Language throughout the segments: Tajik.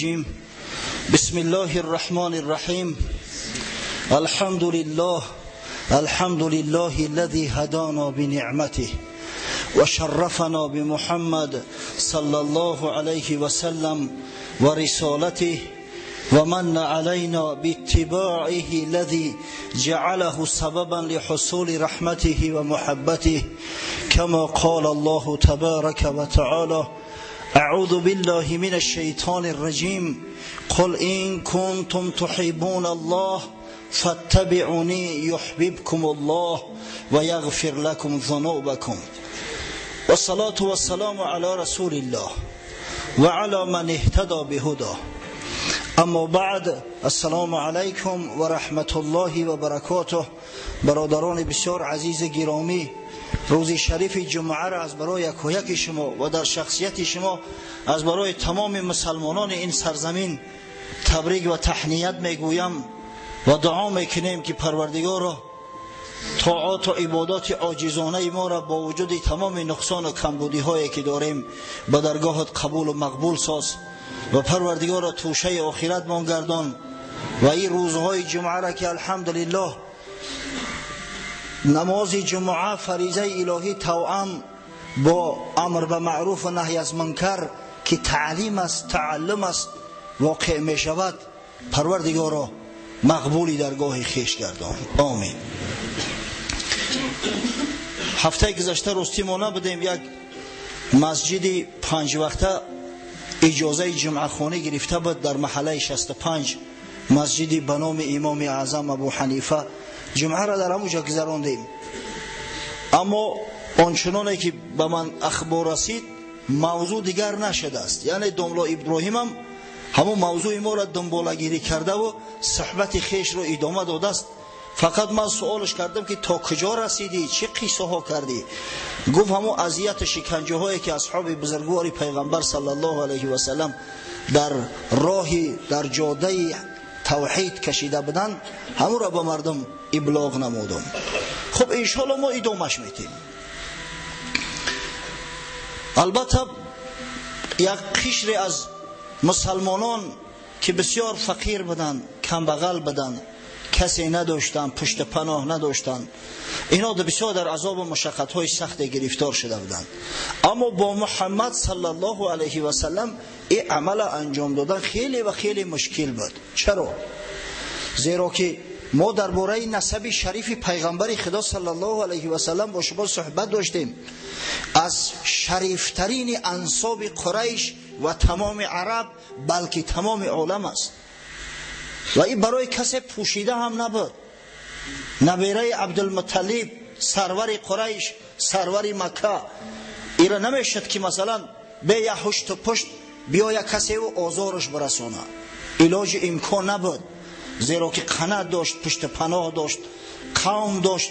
الرجيم. بسم الله الرحمن الرحيم. الحمد لله، الحمد لله الذي هدانا بنعمته وشرفنا بمحمد صلى الله عليه وسلم ورسالته ومن علينا باتباعه الذي جعله سببا لحصول رحمته ومحبته، كما قال الله تبارك وتعالى: أعوذ بالله من الشيطان الرجيم، قل إن كنتم تحبون الله فاتبعوني يحببكم الله ويغفر لكم ذنوبكم. والصلاة والسلام على رسول الله وعلى من اهتدى بهداه. اما بعد، السلام علیکم و رحمت الله و برکاته. برادران بسیار عزیز گرامی، روز شریف جمعه را از برای یک و یک شما و در شخصیت شما از برای تمام مسلمانان این سرزمین تبریک و تهنیت میگویم و دعا میکنیم که پروردگار طاعات و عبادات عاجزانه ما را با وجود تمام نقصان و کمبودی هایی که داریم به درگاهت قبول و مقبول ساز و پروردگار را توشه آخرت مان گردان. و این روزهای جمعه را که الحمدلله نماز جمعه فریضه الهی توأم با امر به معروف و نهی از منکر که تعلیم است، تعلم است، واقع می شود، پروردگار را مقبولی درگاه خویش گردان. آمین. هفته گذشته راستی ما نبودیم. یک مسجد 5 وقته اجازه جمعه خانه گرفته بود در محله 65، مسجد به نام امام اعظم ابو حنیفه. جمعه را در همونجا گذراندیم، اما آنچنانه که به من اخبار رسید موضوع دیگر نشده است. یعنی داملا ابراهیم هم همون موضوع ما را دنبالگیری کرده و صحبت خیش را ادامه داده است. فقط من سوالش کردم که تا کجا رسیدی، چه قصه ها کردی؟ گفت همون اذیت شکنجه هایی که اصحاب بزرگوار پیغمبر صلی الله علیه و سلم در راه در جاده توحید کشیده بودند، همون را به مردم ابلاغ نمودم. خب انشالله ما ادامهش میتیم. البته یک قشری از مسلمانان که بسیار فقیر بودند، کمبغل بودند، کسی نداشتند، پشت پناه نداشتند، اینا بسیار در عذاب و مشقت های سخت گرفتار شده بودند. اما با محمد صلی الله علیه و سلم این عمل انجام دادن خیلی و خیلی مشکل بود. چرا؟ زیرا که ما درباره نسب شریف پیغمبر خدا صلی الله علیه و سلم با شما صحبت داشتیم. از شریفترین انساب قریش و تمام عرب بلکه تمام عالم است و این برای کسی پوشیده هم نبود. نبیره عبدالمطلب، سرور قریش، سرور مکه، ایرا نمیشد که مثلا به یه هشت پشت بیا کسی و آزارش برسانه. علاج امکان نبود، زیرا که قناعت داشت، پشت پناه داشت، قوم داشت.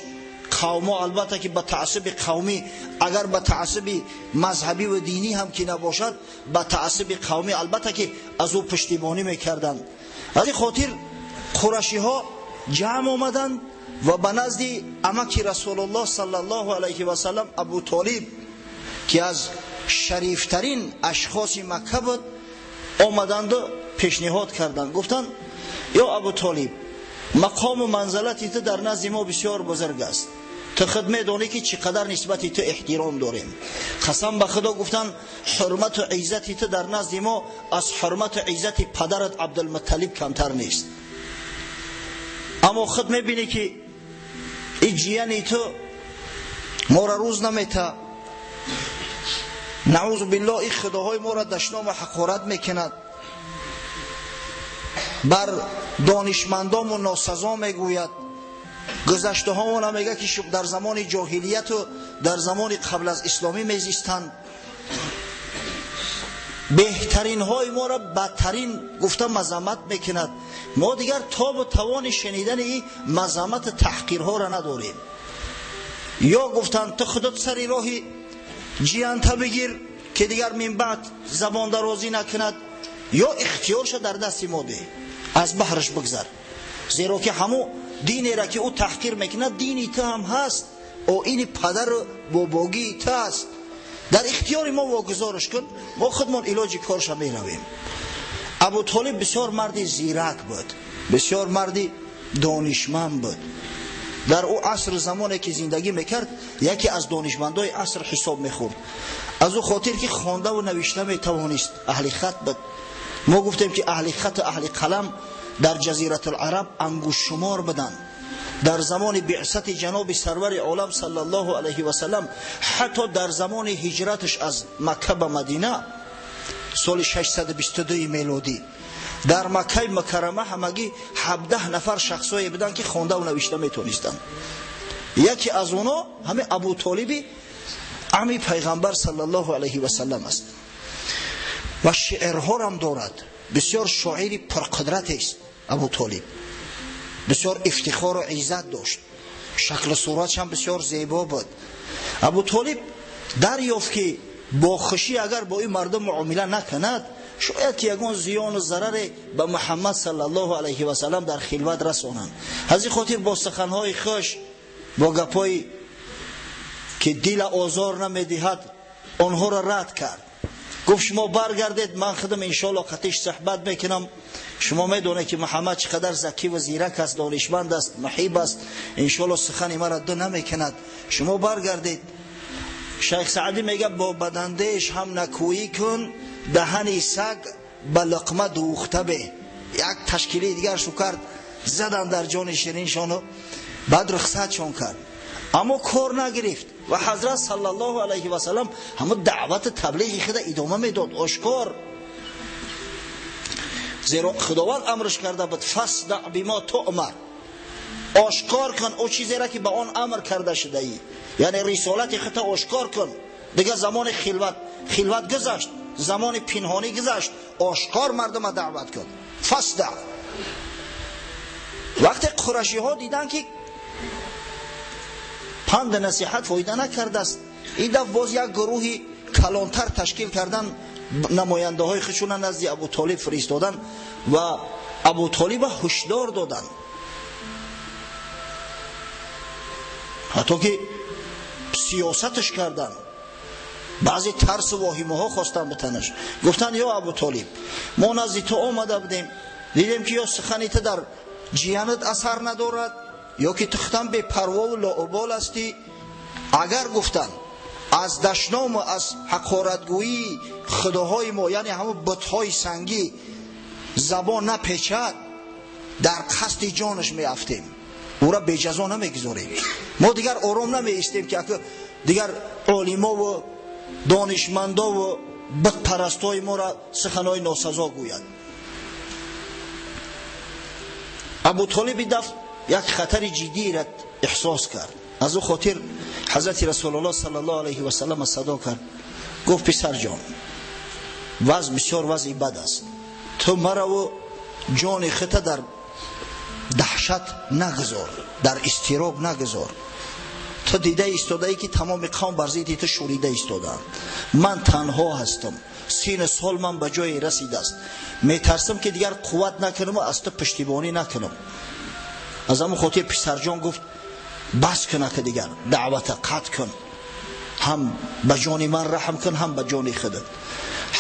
قوم البته که به تعصب قومی، اگر به تعصب مذهبی و دینی هم که نباشد، به تعصب قومی البته که از او پشتیبانی میکردند. از این خاطر قرشی ها جمع آمدند و به نزد عمک رسول الله صلی الله علیه و سلم ابو طالب که از شریفترین اشخاص مکه بود آمدند و پیشنهاد کردند. گفتند یا ابو طالب، مقام و منزلت تو در نزد ما بسیار بزرگ است، تو خود میدانی که چقدر نسبت تو احترام داریم. قسم به خدا گفتن حرمت و عزت تو در نزد ما از حرمت و عزت پدرت عبدالمطلب کمتر نیست. اما خود میبینی که این جیانی تو ما را روز نمیته، نعوذ بالله این خداهای ما را دشنام و حقارت میکند، بر دانشمندان و ناسزا میگوید، گذشته ها میگه که در زمان جاهلیت و در زمان قبل از اسلامی میزیستند، بهترین های ما را بدترین گفته مذمت میکند. ما دیگر تاب و توان شنیدن این مذمت تحقیرها را نداریم. یا گفتند تو خودت سری راهی جیانتا بگیر که دیگر من بعد زبان درازی نکند، یا اختیارش در دست ما ده، از بحرش بگذر، زیرا که همو دینی را که او تحقیر میکند دینی تو هم هست و این پدر باباگی تو هست، در اختیار ما واگذارش کن، ما خودمان علاج کارش میرویم. Абу Толиб бисёр марди зирак буд, бисёр марди донишманд буд. Дар ӯ аср замоне ки зиндагӣ мекард, яке аз донишмандои аср ҳисоб мехӯрд. Аз ӯ хотир ки хондаву навишта метавонист, аҳли хат буд. Мо гуфтем ки аҳли хату аҳли қалам дар Ҷазиратул-Араб ангуштшумор буданд. Дар замони биъсати ҷаноби сарвари олам саллаллоҳу алайҳи васаллам, ҳатто дар замони ҳиҷраташ аз Макка ба Мадина соли 622 мелодӣ, дар Маккаи Мукаррама ҳамагӣ 17 нафар шахсое буданд ки хондаву навишта метонистанд. Яке аз онҳо ҳамин Абу Толиби ами пайғамбар саллаллоҳу алайҳи васаллам аст ва шеърҳорам дорад. Бисёр шоири пурқудратест Абу Толиб, бисёр ифтихору иззат дошт, шаклу суратшам бисёр зебо буд. Абу Толиб дарёфт ки бо хушӣ агар бо ин мардум муомила накунад, шояд ки ягон зиёну зараре ба Муҳаммад саллаллоҳу алайҳи васаллам дар хилват расонанд. Аз ин хотир бо суханҳои хуш, бо гапҳое ки дила озор намедиҳад, онҳоро рад кард. Гуфт шумо баргардед, ман худам иншоалло қатиш суҳбат мекунам. Шумо медонед ки Муҳаммад чӣ қадар закӣ ва зирак аст, донишманд аст, муҳиб аст, иншоалло сухани маро ду намекунад. Шумо баргардед. Шайх Саъдӣ мегӯяд бо бадандеш ҳам накӯӣ кун, даҳани саг ба луқма дӯхта бе. Як ташкилии дигар шу кард, задан дар ҷони шириншону баъд рухсатшон кард. Аммо кор нагирифт ва ҳазрат саллаллоҳу алайҳи васаллам ҳамон даъвати таблиғи худа идома медод ошкор. Зеро Худованд амрш карда буд фасдаъ бима туъмар, ошкор кун о чизеро ки ба он амр карда шудаӣ, яъне рисолати худро ошкор кун. Дигар замони хилват гузашт, замони пинҳонӣ гузашт, ошкор мардума даъват кун. Фасдаъ. Вақте қурашиҳо диданд ки панд насиҳат фоида накардааст, ин дафъ боз як гурӯҳи калонтар ташкил кардан, намояндаҳои худшона назди Абу Толиб фиристодан ва Абу Толиба ҳушдор доданд, ҳатто ки сиёсатш карданд. Баъзе тарсу воҳимаҳо хостанд битанаш. Гуфтанд ё Абу Толиб, мо назди ту омада будем, дидем ки ё сухани ту дар ҷиянат асар надорад, ё ки ту худам бепарвову лоубол ҳастӣ. Агар гуфтанд аз дашному аз ҳақоратгӯии худоҳои мо, яъне ҳамон бутҳои сангӣ, забон напечад, дар қасди ҷонаш меафтем, ӯра беҷазо намегузорем. Мо дигар ором намеистем ки дигар олимову донишмандову бутпарастҳои моро суханҳои носазо гӯяд. Абу Толиби дафъ як хатари ҷиддиро эҳсос кард. Аз ӯ хотир ҳазрати Расулуллоҳ саллаллоҳу алайҳи васаллам садо кард, гуфт писарҷон, вазъ бисёр вазъи бад аст, ту мараву ҷони худта дар даҳшат нагузор, дар изтироб нагузор. Ту дида истодаӣ ки тамоми қавм бар зидди ту шӯрида истодаанд. Ман танҳо ҳастам, сину сол ман ба ҷое расидааст, метарсам ки дигар қувват накунам ва аз ту пуштибонӣ накунам. Аз ҳамон хотир писарҷон гуфт бас кун, ака дигар даъвата қатъ кун, ҳам ба ҷони ман раҳм кун, ҳам ба ҷони худат.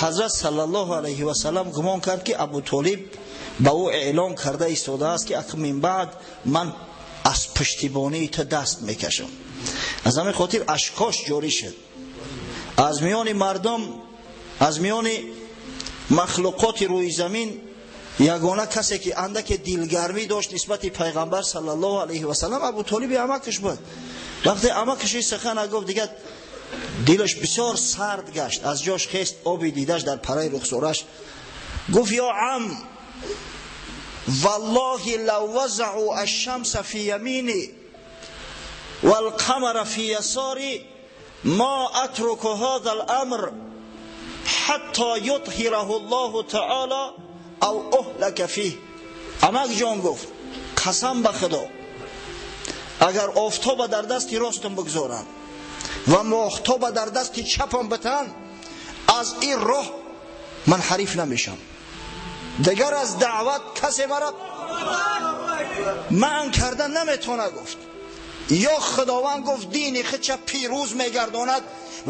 Ҳазрат саллаллоҳу алайҳи васаллам гумон кард ки Абу Толиб ба ӯ эълон карда истодааст ки ака мин баъд ман аз пуштибонии ту даст мекашам. Аз ҳамин хотир ашкош ҷорӣ шуд. Аз миёни мардум, аз миёни махлуқоти рӯи замин ягона касе ки андаке дилгармӣ дошт нисбати пайғамбар саллаллоҳу алайҳи васаллам Абу Толиби амакаш буд. Вақте амакаш ин сухана гуфт, дигар дилаш бисёр сард гашт, аз ҷош хест, оби дидаш дар параи рухсораш. Гуфт ё ам, валлоҳи лав вазаъу ашшамса фи ямини валқамара фи ясори ма атруку ҳаза ламр ҳатто ютҳираҳу ллоҳу таъола ав уҳлака фиҳ. Амак ҷон гуфт қасам ба Худо, агар офтоба дар дасти ростам бигзоранд ва моҳтоба дар дасти чапам битанд, аз ин роҳ ман ҳариф намешам. Дигар аз даъват касе мара манъ карда наметавона. Гуфт ё Худованд, гуфт дини худша пирӯз мегардонад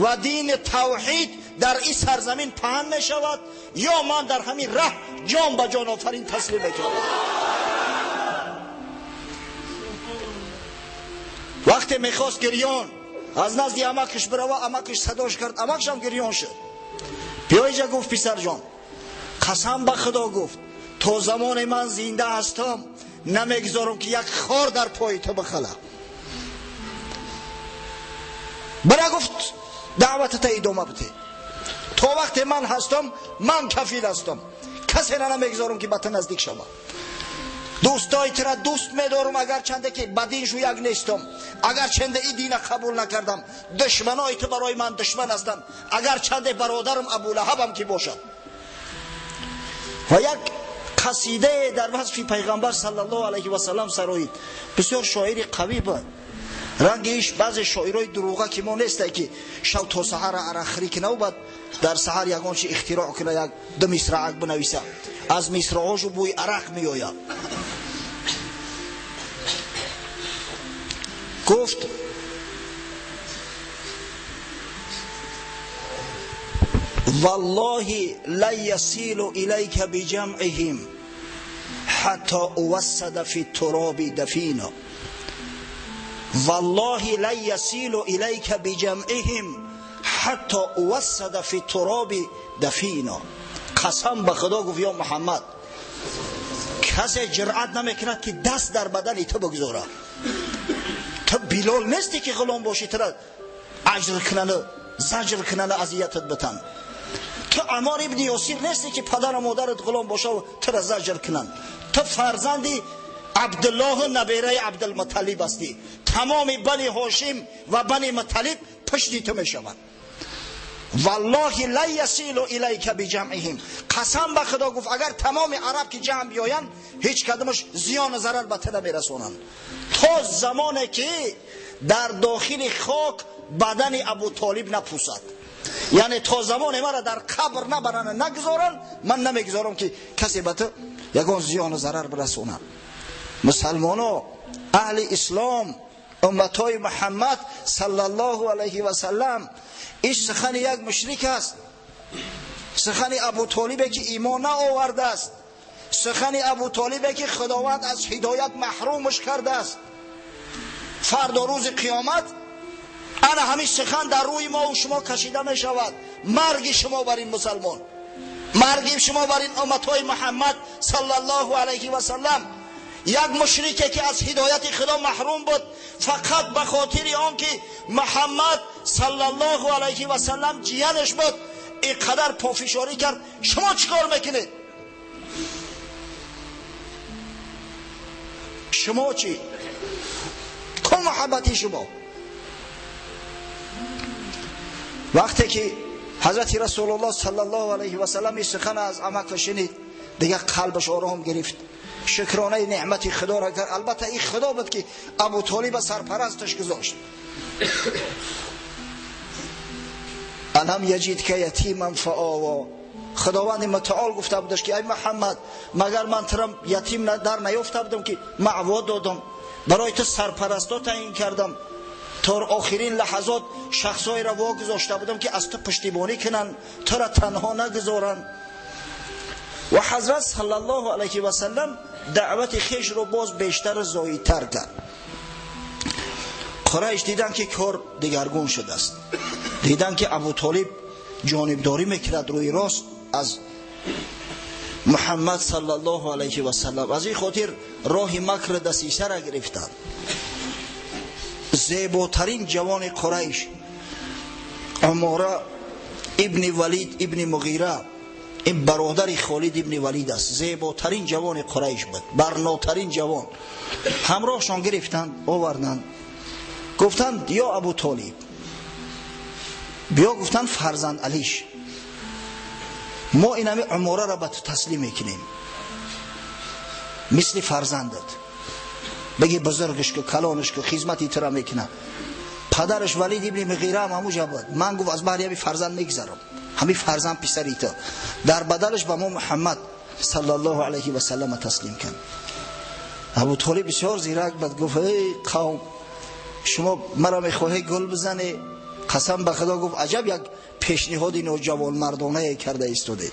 ва дини тавҳид در این سرزمین پهن می شود یا من در همین ره جان به جان آفرین تسلیم میکنم. وقتی میخواست گریان از نزد امکش برود، امکش صداش کرد، امکش هم گریان شد. بیا اینجا گفت پسر جان، قسم به خدا گفت تا زمان من زنده هستم نمیگذارم که یک خار در پای تو بخله. برا گفت دعوتت ادامه بده، تا وقت من هستم من کفیل هستم، کسی را نمیگذارم که به تو نزدیک شود. دوستای تو را دوست میدارم اگر چنده که بدین شو یک نیستم، اگر چنده ای دین قبول نکردم، دشمنای تو برای من دشمن هستند، اگر چنده برادرم ابو لهبم که باشد. و یک قصیده در وصف پیغمبر صلی الله علیه و سلم سرایید. بسیار شاعر قوی بود. رنگش بعض شاعرای دروغه که ما نیست که شب تا سحر عرق کنه و بعد در سحر یگان چی اختراع کنه، یک دو مصرع بنویسه، از مصرعاشو بوی عرق میآید. گفت والله لا يصل إليك بجمعهم حتى أوسد في التراب دفينا. والله لا يصل إليك بجمعهم حتى أوسد في التراب دفينا. قسم به خدا گفت یا محمد، کسی جرأت نمیکند که دست در بدن تو بگذاره. تو بلال نیستی که غلام باشی تو را اجر کنن، زجر کنن، اذیتت بتن. تو عمار ابن یاسیر نیستی که پدر و مادرت غلام باشه و تو را زجر کنن. تو فرزندی عبدالله نبیره عبدالمطلب هستی. تمام بنی هاشم و بنی مطلب پشتی تو میشوند. والله لا یصل الیک بجمعهم. قسم به خدا گفت اگر تمام عرب که جمع بیایند هیچ کدومش زیان و ضرر به تو نمیرسونند، تا زمانی که در داخل خاک بدن ابو طالب نپوسد. یعنی تا زمان مرا در قبر نبرن نگذارن، من نمیگذارم که کسی به تو یگان زیان و ضرر برسونه. مسلمانو، اهل اسلام، امتای محمد صلی الله علیه و سلم، این سخن یک مشرک است، سخن ابو طالب که ایمان نآورده است، سخن ابو طالب که خداوند از هدایت محرومش کرده است. فردا روز قیامت انا همین سخن در روی ما و شما کشیده می شود. مرگ شما بر این مسلمان، مرگ شما بر این امتهای محمد صلی الله علیه و سلم. یک مشرکه که از هدایت خدا محروم بود فقط به خاطر آن که محمد صلی الله علیه و سلم جیانش بود، اینقدر پافشاری کرد. شما چیکار میکنید؟ شما چی؟ کو محبتی شما؟ وقتی که حضرت رسول الله صلی الله علیه و سلم این سخن از عمک شنید، دیگه قلبش آرام گرفت، شکرانه نعمت خدا را کرد. البته این خدا بود که ابو طالب سرپرستش گذاشت. الم یجدک یتیما فآوا. خداوند متعال گفته بودش که ای محمد، مگر من تو را یتیم در نیافته بودم که معوا دادم، برای تو سرپرستا تعیین کردم، تا آخرین لحظات شخصایی را واگذاشته بودم که از تو پشتیبانی کنن، تو را تنها نگذارن. و حضرت صلی الله علیه و سلم دعوت خیش رو باز بیشتر زایدتر کرد. قریش دیدن که کار دیگرگون شده است، دیدن که ابو طالب جانبداری میکرد روی راست از محمد صلی الله علیه و سلم. از این خاطر راه مکر دسیسه را گرفتند. زیباترین جوان قریش، عماره ابن ولید ابن مغیره، این برادر خالد ابن ولید است، زیباترین جوان قریش بود، برناترین جوان. همراهشان گرفتند آوردند، گفتند یا ابو طالب بیا. گفتند فرزند علیش، ما این همی عماره را به تو تسلیم میکنیم، مثل فرزندت، بگی بزرگش که کلانش که خدمتی تو را میکنه. پدرش ولید ابن مغیره هم همونجا بود. من گفت از بهر همی فرزند میگذرم، همی فرزند پسری تو، در بدلش به ما محمد صلی الله علیه و سلم تسلیم کن. ابو طالب بسیار زیرک بود، گفت ای قوم، شما مرا میخواهی گل بزنی؟ قسم به خدا گفت عجب یک пешниҳоди ноҷавонмардонае карда истодед.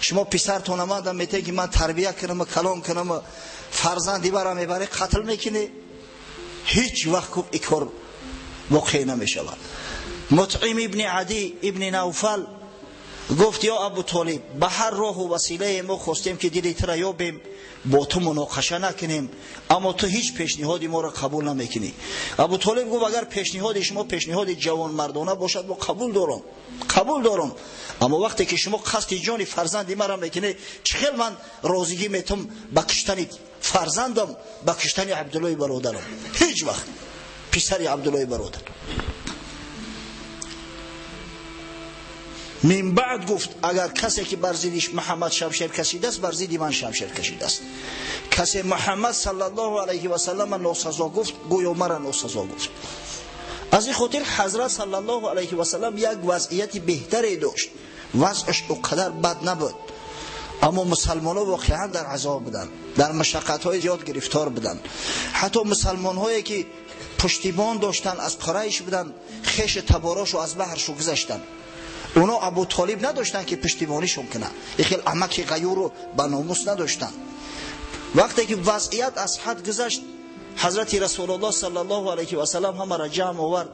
Шумо писартона ман метавед ки ман тарбия кунам, калон кунам, фарзанди бара мебаре, қатл мекунӣ? Ҳеҷ вақт гуфт ин кор воқеъ намешавад. Мутъим ибни Адӣ ибни Навфал гуфт ё Абу Толиб, ба ҳар роҳу василае мо хостем ки дили тура ёбем, бо ту муноқаша накунем, аммо ту ҳеҷ пешниҳоди моро қабул намекунӣ. Абу Толиб гуфт агар пешниҳоди шумо пешниҳоди ҷавонмардона бошад, мо қабул дорам, қабул дорам, аммо вақте ки шумо қасди ҷони фарзанди маро мекунед, чӣ хел ман розигӣ метам ба куштани фарзандам, ба куштани Абдуллои бародарам? Ҳеҷ вақт писари Абдуллои бародар. Мин баъд гуфт агар касе ки бар зидди Муҳаммад шамшер кашидааст, бар зидди ман шамшер кашидааст. Касе Муҳаммад саллаллоҳу алайҳи васаллам носазо гуфт, гӯё мара носазо гуфт. Аз ин хотир ҳазрат саллаллоҳу алайҳи васаллам як вазъияти беҳтаре дошт, вазъаш он қадар бад набуд, аммо мусалмонҳо воқеан дар азоб буданд, дар машаққатҳои зиёд гирифтор буданд. Ҳатто мусалмонҳое ки пуштибон доштанд, аз Қурайш буданд, хешу таборашу аз баҳршу гузаштанд. Оно Абу Толиб надоштанд ки пуштибонишон кунанд, ин хел амаки ғаюру ба номус надоштанд. Вақте ки вазъият аз ҳад гузашт, ҳазрати Расулуллоҳ саллаллоҳу алайҳи васаллам ҳамаро ҷамъ овард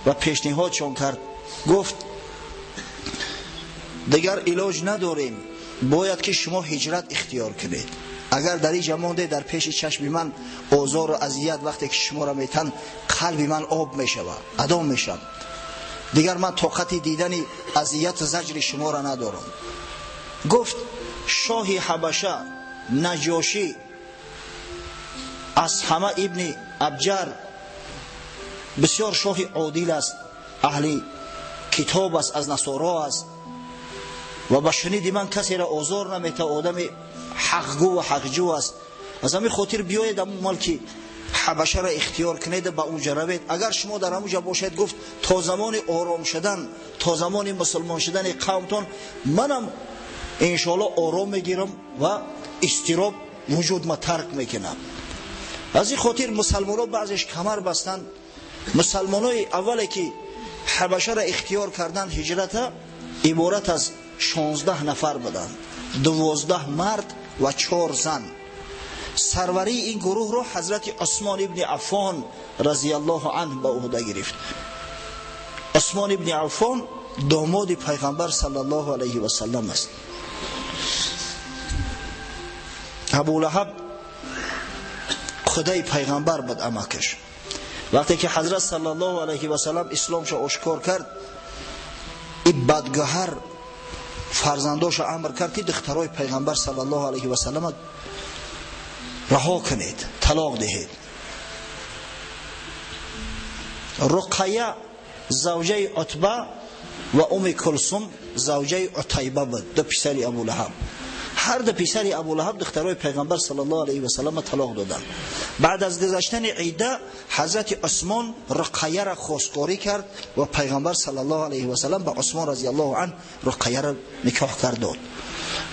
ва пешниҳодшон кард. Гуфт дигар илоҷ надорем, бояд ки шумо ҳиҷрат ихтиёр кунед. Агар дар инҷа монде, дар пеши чашми ман озору азият вақте ки шуморо метан, қалби ман об мешавад, адом мешавам. Дигар ман тоқати дидани азияту заҷри шуморо надорам. Гуфт шоҳи Ҳабаша Наҷошӣ аз ҳама ибни Абҷар бисёр шоҳи одил аст, аҳли китоб аст, аз насоро аст ва ба шуниди ман касеро озор наметавад, одами ҳақгӯ ва ҳақҷӯ аст. Аз ҳамин хотир биёед ҳамон малки Ҳабашаро ихтиёр кунед, ба онҷа равед. Агар шумо дар ҳамонҷа бошед, гуфт то замони ором шудан, то замони мусулмон шудани қавмтон манам иншоаллоҳ ором мегирам ва изтироб вуҷудма тарк мекунам. Аз ин хотир мусалмонҳо баъзеш камар бастанд. Мусалмонҳои аввале ки Ҳабашаро ихтиёр карданд ҳиҷрата, иборат аз 16 нафар буданд, 12 мард ва 4 зан. Сарварии ин гурӯҳро ҳазрати Усмон ибни Аффон разияллоҳу анҳ ба уҳда гирифт. Усмон ибни Аффон домоди пайғамбар саллаллоҳу алайҳи васаллам аст. Абулаҳаб худаи пайғамбар буд амакаш. Вақте ки ҳазрат саллаллоҳу алайҳи васаллам исломшо ошкор кард, ин бадгӯҳар фарзандоша амр кард ки духтарои пайғамбар саллаллоҳу алайҳи васаллам раҳо кунед, талоқ диҳед. Руқая завҷаи Утба ва Уми Кулсум завҷаи Утайба буд, ду писари Абулаҳаб. Ҳар ду писари Абулаҳаб духтарои пайғамбар саллаллоҳу алайҳи васаллам талоқ доданд. Баъд аз гузаштани ида ҳазрати Усмон Руқаяро хостгорӣ кард ва пайғамбар саллаллоҳу алайҳи васаллам ба Усмон разияллоҳу анҳ Руқаяро никоҳ кард дод.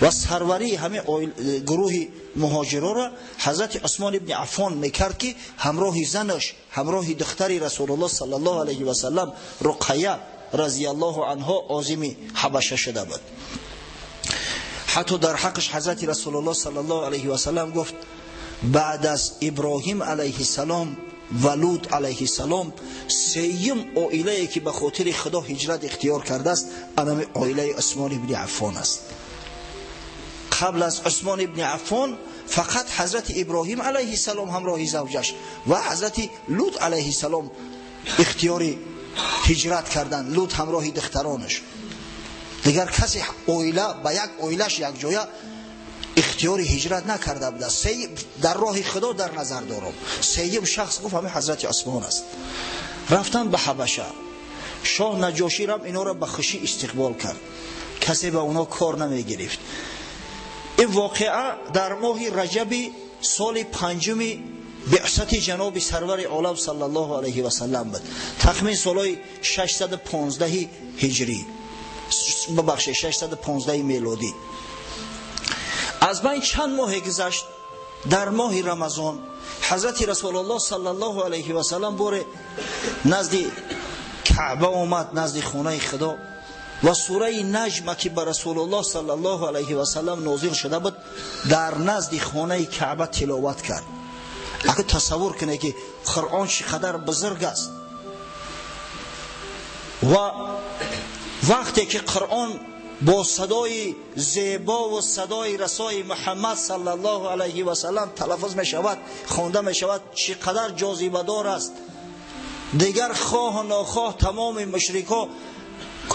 Ва сарварии ҳамин гурӯҳи муҳоҷироро ҳазрати Усмон ибни Аффон мекард ки ҳамроҳи занаш, ҳамроҳи духтари Расулуллоҳ саллаллоҳу алайҳи васаллам Руқая разияллоҳу анҳо озими Ҳабаша шуда буд. Ҳатто дар ҳаққаш ҳазрати Расулуллоҳ саллаллоҳу алайҳи васаллам гуфт баъд аз Иброҳим алайҳиссалом ва Лут алайҳиссалом сеюм оилае ки ба хотири Худо ҳиҷрат ихтиёр кардааст, анами оилаи Усмон ибни Аффон аст. Қабл аз Усмон ибни Аффон фақат ҳазрати Иброҳим алайҳиссалом ҳамроҳи завҷаш ва ҳазрати Лут алайҳиссалом ихтиёри ҳиҷрат карданд. Лут ҳамроҳи духтаронаш. Дигар касе оила ба як оилаш якҷоя ихтиёри ҳиҷрат накарда будааст. Дар роҳи Худо дар назар дорам. Сеюм шахс гуфт ҳамин ҳазрати Усмон аст. Рафтанд ба Ҳабаша. Шоҳ Наҷоширам инҳоро ба хушӣ истиқбол кард. Касе ба онҳо кор намегирифт. Ин воқеа дар моҳи Раҷаби соли панҷуми биъсати ҷаноби сарвари олам саллаллоҳу алайҳи васаллам буд. Тахмин солҳои 615 ҳиҷрӣ, бибахшед, 615 мелодӣ. Аз байн чанд моҳе гузашт, дар моҳи Рамазон ҳазрати Расулуллоҳ саллаллоҳу алайҳи васаллам боре назди Каъба омад, назди хонаи Худо. و سوره نجم که به رسول الله صلی الله علیه و سلم نازل شده بود در نزد خانه کعبه تلاوت کرد. اگه تصور کنه که قرآن چقدر بزرگ است. و وقتی که قرآن با صدای زیبا و صدای رسای محمد صلی الله علیه و سلم تلفظ می شود، خوانده می شود، چقدر جاذبه دار است. دیگر خواه و ناخواه تمام مشرکا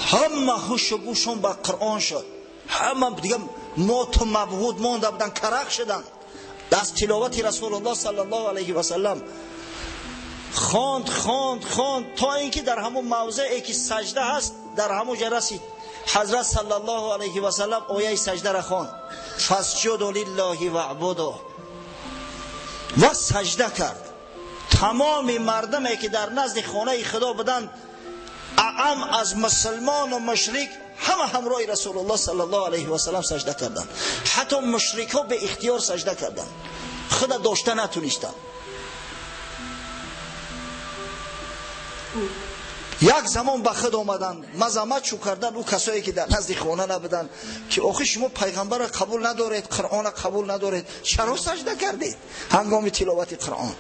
همه هوش و گوشون به قرآن شد، همه دیگه مات و مبهوت مانده بودن، کرخ شدن از تلاوت رسول الله صلی الله علیه و سلم. خواند خواند خواند تا اینکه در همون موضعی که سجده هست در همون جا رسید. حضرت صلی الله علیه و سلم آیه سجده را خواند، فاسجدوا لله واعبدوا، و سجده کرد. تمام مردمی که در نزد خانه خدا بودند، اعم از مسلمان و مشرک، همه همراه رسول الله صلی الله علیه و سلم سجده کردند. حتی مشرک ها به اختیار سجده کردند، خدا داشته نتونستند. یک زمان به خود آمدند، مزمت شو کردند او کسایی که در نزد خانه نبودند که آخه شما پیغمبر را قبول ندارید، قرآن را قبول ندارید، چرا سجده کردید هنگام تلاوت قرآن؟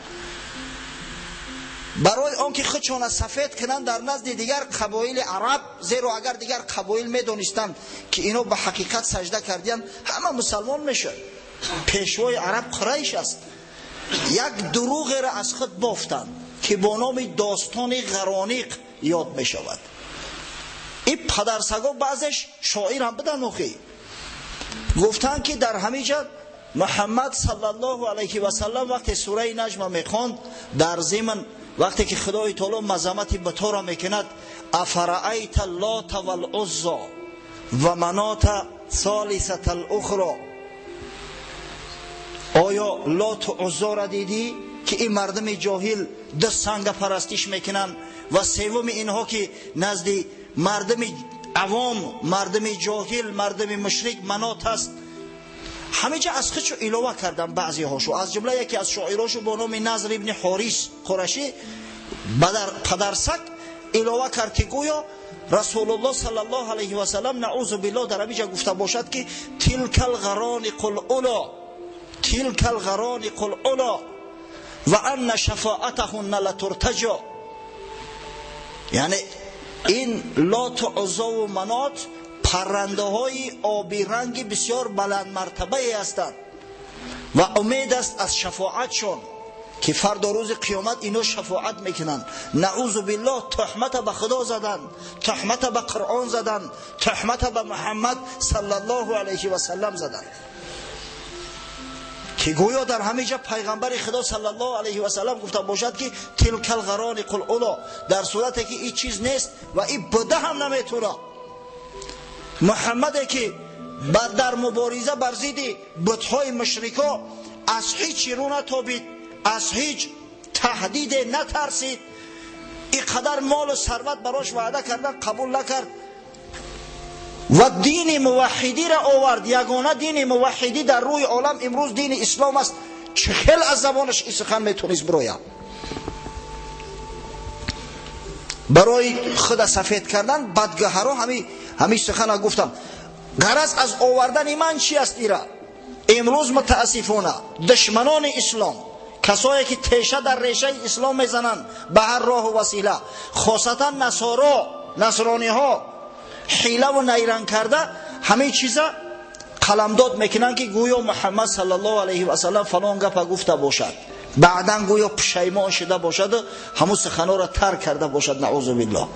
برای آنکه خودشان سفید کنند در نزد دیگر قبایل عرب، زیرا اگر دیگر قبایل میدونستند که اینا به حقیقت سجده کردند همه مسلمان میشد. پیشوای عرب قریش است. یک دروغ را از خود بافتند که با نام داستان غرانیق یاد می شود. این پدرسگا بعضش شاعر هم بدن، آخی گفتند که در همینجا محمد صلی الله علیه و سلم وقتی سوره نجم میخواند، در ضمن وقتی که خدای تعالی مذمت بت‌ها را میکند، افرأیت اللات والعزی و منات ثالثة الاخری، آیا لات و عزی را دیدی که این مردم جاهل دو سنگ پرستش میکنند و سوم اینها که نزد مردم عوام، مردم جاهل، مردم مشرک منات است. همه جا از خودشو علاوه کردن بعضی هاشو، از جمله یکی از شاعراشو با نام نضر ابن حارث قرشی پدرسک علاوه کرد که گویا رسول الله صلی الله علیه و سلم نعوذ بالله در همینجا گفته باشد که تلک الغرانق الاولی، تلک الغرانق الاولی و ان شفاعتهن لترتجا. یعنی این لات و عزی و منات پرنده های آبی رنگ بسیار بلند مرتبه هستند و امید است از شفاعتشون که فردا روز قیامت اینا شفاعت میکنن. نعوذ بالله تهمت به خدا زدن، تهمت به قرآن زدن، تهمت به محمد صلی الله علیه و سلم زدن که گویا در همه جا پیغمبر خدا صلی الله علیه و سلم گفته باشد که تلک الغرانق الاولی، در صورتی که این چیز نیست و این بده هم نمیتونه. محمد که در مبارزه بر ضد بت‌های مشرکا از هیچ رو نتابید، از هیچ تهدید نترسید، اینقدر مال و ثروت براش وعده کردن قبول نکرد و دین موحدی را آورد. یگانه دین موحدی در روی عالم امروز دین اسلام است. چه خیلی از زبانش این سخن میتونست بروید. برای خود سفید کردن بدگهرها همین سخن را گفتم. غرض از آوردن من چی است؟ ایرا امروز متاسفانه دشمنان اسلام، کسایی که تیشه در ریشه اسلام میزنند به هر راه و وسیله، خاصتا نصارا، نصرانی ها، حیله و نیرنگ کرده همه چیزا قلمداد میکنن که گویا محمد صلی الله علیه و سلم فلان گپ گفته باشد، بعدا گویا پشیمان شده باشد، همون سخنا را ترک کرده باشد. نعوذ بالله.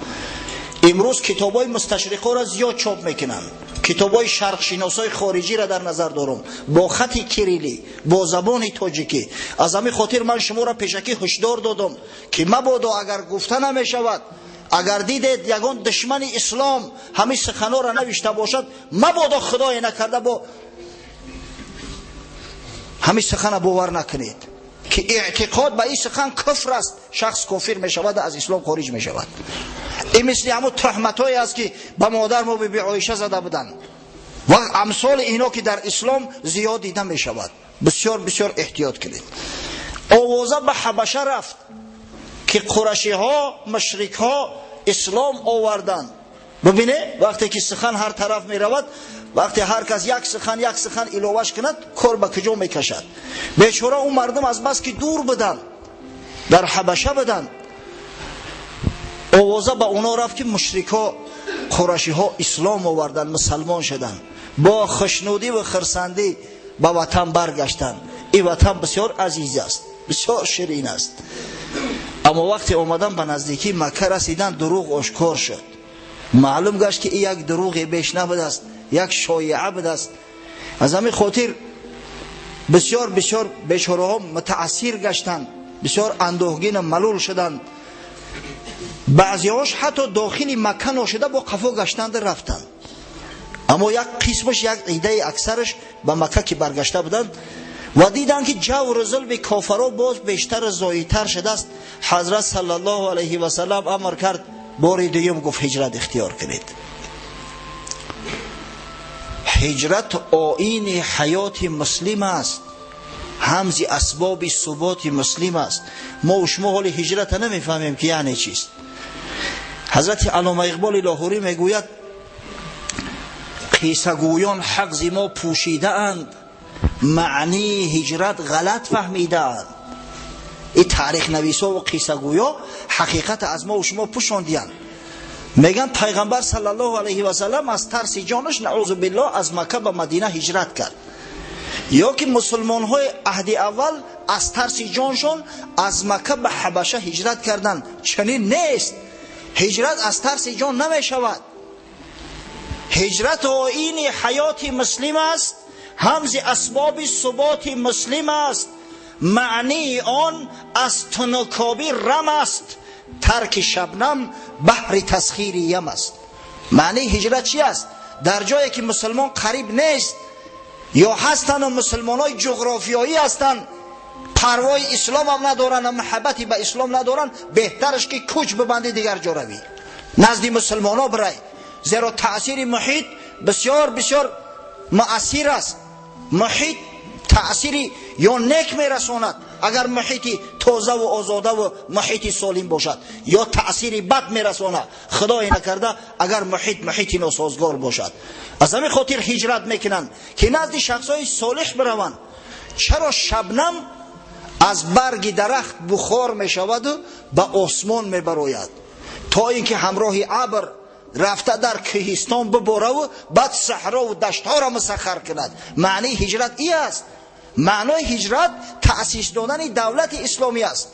امروز کتابای مستشرقا را زیاد چاپ میکنن، کتابای شرق شناسای خارجی را در نظر دارم، با خط کریلی، با زبان تاجیکی. از همین خاطر من شما را پیشکی هشدار دادم که مبادا اگر گفته نمیشود، اگر دیدید یگان دشمن اسلام همین سخنا را نوشته باشد، مبادا خدای نکرده با همین سخن باور نکنید که اعتقاد به این سخن کفر است، شخص کافر میشود، از اسلام خارج میشود. این مثل همون تهمتایی است که به مادر ما بی عایشه زده بودند و امثال اینا که در اسلام زیاد دیده میشود. بسیار بسیار احتیاط کنید. آوازه به حبشه رفت که قرشی ها، مشرک ها اسلام آوردند. Бибине, вақте ки сухан ҳар тараф меравад, вақте ҳар кас як сухан иловаш кунад, кор ба куҷо мекашад. Бечора он мардум аз бас ки дур буданд, дар Ҳабаша буданд, овоза ба оно рафт ки мушрикҳо, қурашиҳо ислом оварданд, мусалмон шуданд, бо хушнудӣ ва хурсандӣ ба ватан баргаштанд. Ин ватан бисёр азиз аст, бисёр ширин аст. Аммо вақте омадан ба наздикии Макка расиданд, дурӯғ ошкор шуд. Маълум гашт ки ин як дурӯғе беш набудааст, як шоиа будааст. Аз ҳамин хотир бисёр бисёр бечораҳо мутаассир гаштанд, бисёр андӯҳгину малул шуданд. Баъзеҳош ҳатто дохили Макка ношуда бо қафо гаштанду рафтанд. Аммо як қисмаш, як идаи аксараш ба Макка ки баргашта буданд ва диданд ки ҷавру зулми кофаро боз бештар зоидтар шудааст. Ҳазрат саллаллоҳу алайҳи васаллам амр кард, бори дуюм гуфт ҳиҷрат ихтиёр кунед. Ҳиҷрат оини ҳаёти муслим аст, ҳамзи асбоби суботи муслим аст. Мо шумо ҳоли ҳиҷрата намефаҳмем ки яъне чист. Ҳазрати Аллома Иқболи Лоҳурӣ мегӯяд: қиссагӯён ҳақ зи мо пӯшидаанд, маънии ҳиҷрат ғалат фаҳмидаанд. Ин таърихнависо ва қиссагӯё ҳақиқата аз мо шумо пӯшондиянд. Мегӯянд пайғамбар саллаллоҳу алайҳи васаллам аз тарси ҷонаш, наъузу биллоҳ, аз Макка ба Мадина ҳиҷрат кард. Ё ки мусулмонҳои аҳди аввал аз тарси ҷоншон аз Макка ба Ҳабаша ҳиҷрат карданд. Чунин нест. Ҳиҷрат аз тарси ҷон намешавад. Ҳиҷрат оини ҳаёти муслим аст, ҳамзи асбоби суботи муслим аст. Маънии он аз тунукобӣ рам аст, тарки шабнам баҳри тасхири ям аст. Маънии ҳиҷрат чи аст? Дар ҷое ки мусулмон қариб нест ё ҳастану мусулмонҳои ҷуғрофиёӣ ҳастанд, парвои ислом ҳам надоранд, муҳаббати ба ислом надоранд, беҳтараш ки кӯч бибандӣ, дигар ҷо равӣ, назди мусулмонҳо бирай. Зеро таъсири муҳит бисёр бисёр муассир аст. Муҳит таъсири ё нек мерасонад, агар муҳити тозаву озодаву муҳити солим бошад, ё таъсири бад мерасонад, худое накарда, агар муҳит муҳити носозгор бошад. Аз ҳамин хотир ҳиҷрат мекунанд ки назди шахсҳои солиҳ бираванд. Чаро шабнам аз барги дарахт бухор мешаваду ба осмон мебарояд, то ин ки ҳамроҳи абр рафта дар кӯҳистон бибораву баъд саҳрову даштҳоро мусаххар кунад. Маънии ҳиҷрат и аст. Маънои ҳиҷрат таъсис додани давлати исломӣ аст,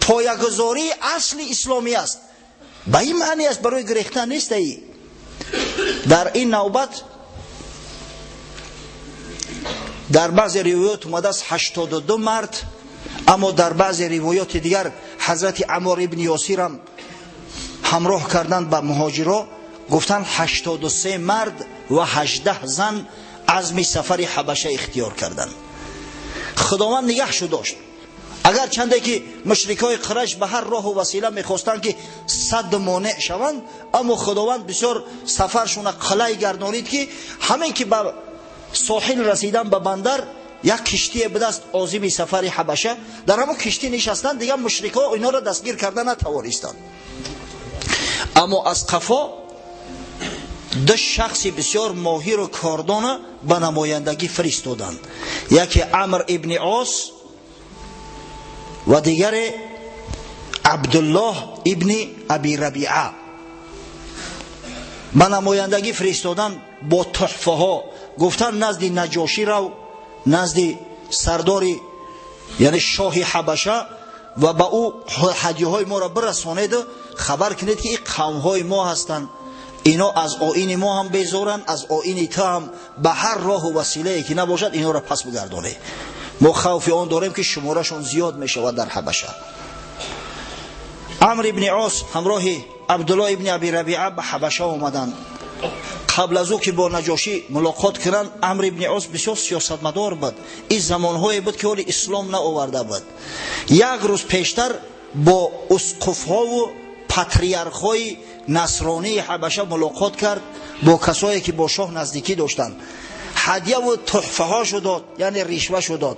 поягузории асли исломӣ аст. Ба ин маъни аст, барои гирехтан нест. Аи дар ин навбат дар баъзе ривоят омадааст 82 мард, аммо дар баъзе ривоёти дигар ҳазрати Аммор ибни Ёсирам ҳамроҳ карданд ба муҳоҷиро, гуфтанд 83 мард ва 18 зан азми сафари Ҳабаша ихтиёр карданд. Худованд нигаҳшу дошт. Агар чанде ки мушрикҳои Қурайш ба ҳар роҳу васила мехостанд ки садду монеъ шаванд, аммо Худованд бисёр сафаршона қалай гардонид ки ҳамин ки ба соҳил расидан, ба бандар, як киштие будааст озими сафари Ҳабаша, дар ҳамон киштӣ нишастанд, дигар мушрикҳо инҳоро дастгир карда натавонистанд. Аммо аз қафо ду шахси бисёр моҳиру кордона ба намояндагӣ фиристоданд: яке Амр ибни Ос ва дигаре Абдуллоҳ ибни Аби Рабиа. Ба намояндагӣ фиристоданд бо туҳфаҳо, гуфтанд назди Наҷошӣ рав, назди сардори, яъне шоҳи Ҳабаша, ва ба ӯ ҳадияҳои моро бирасонеду хабар кунед ки ин қавмҳои мо ҳастанд, ино аз оини мо ҳам безоранд, аз оини ту ҳам, ба ҳар роҳу василае ки набошад инҳоро пас бигардонед. Мо хавфи он дорем ки шуморашон зиёд мешавад дар Ҳабаша. Амр ибни Ос ҳамроҳи Абдуллоҳ ибни Аби Рабиа ба Ҳабаша омаданд. Қабл аз ӯ ки бо Наҷошӣ мулоқот кунанд, Амр ибни Ос бисёр сиёсатмадор буд. Ин замонҳое буд ки ҳоли ислом наоварда буд. Як рӯз пештар бо усқуфҳову патриархҳои насронии Ҳабаша мулоқот кард, бо касое ки бо шоҳ наздикӣ доштанд. ҳадя ва туҳфаҳошо дод, яъне ришвашо дод.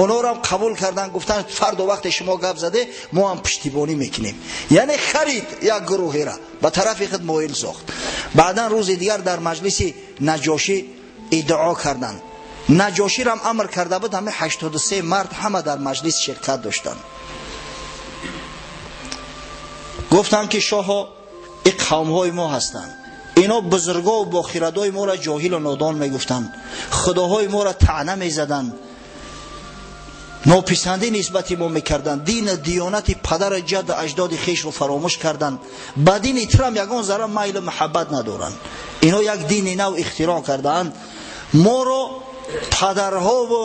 Онҳоро ҳам қабул карданд, гуфтанд фардо вақте шумо гап заде мо ҳам пуштибонӣ мекунем. Яъне харид як гурӯҳеро ба тарафи худ моил сохт. Баъдан рӯзи дигар дар маҷлиси Наҷошӣ иддао карданд. Наҷоширо ҳам амр карда буд, ҳамаи 83 мард ҳама дар маҷлис ширкат доштанд. Гуфтанд ки шоҳо, ин қавмҳои мо ҳастанд, ино бузурго ва бохирадои моро ҷоҳилу нодон мегуфтанд, худоҳои моро таъна мезаданд, нописандӣ нисбати мо мекарданд, дину диёнати падару ҷадду аҷдоди хешро фаромӯш карданд, ба дини Трам ягон зарра майлу муҳаббат надоранд. Ино як дини нав ихтироъ кардаанд, моро падарҳову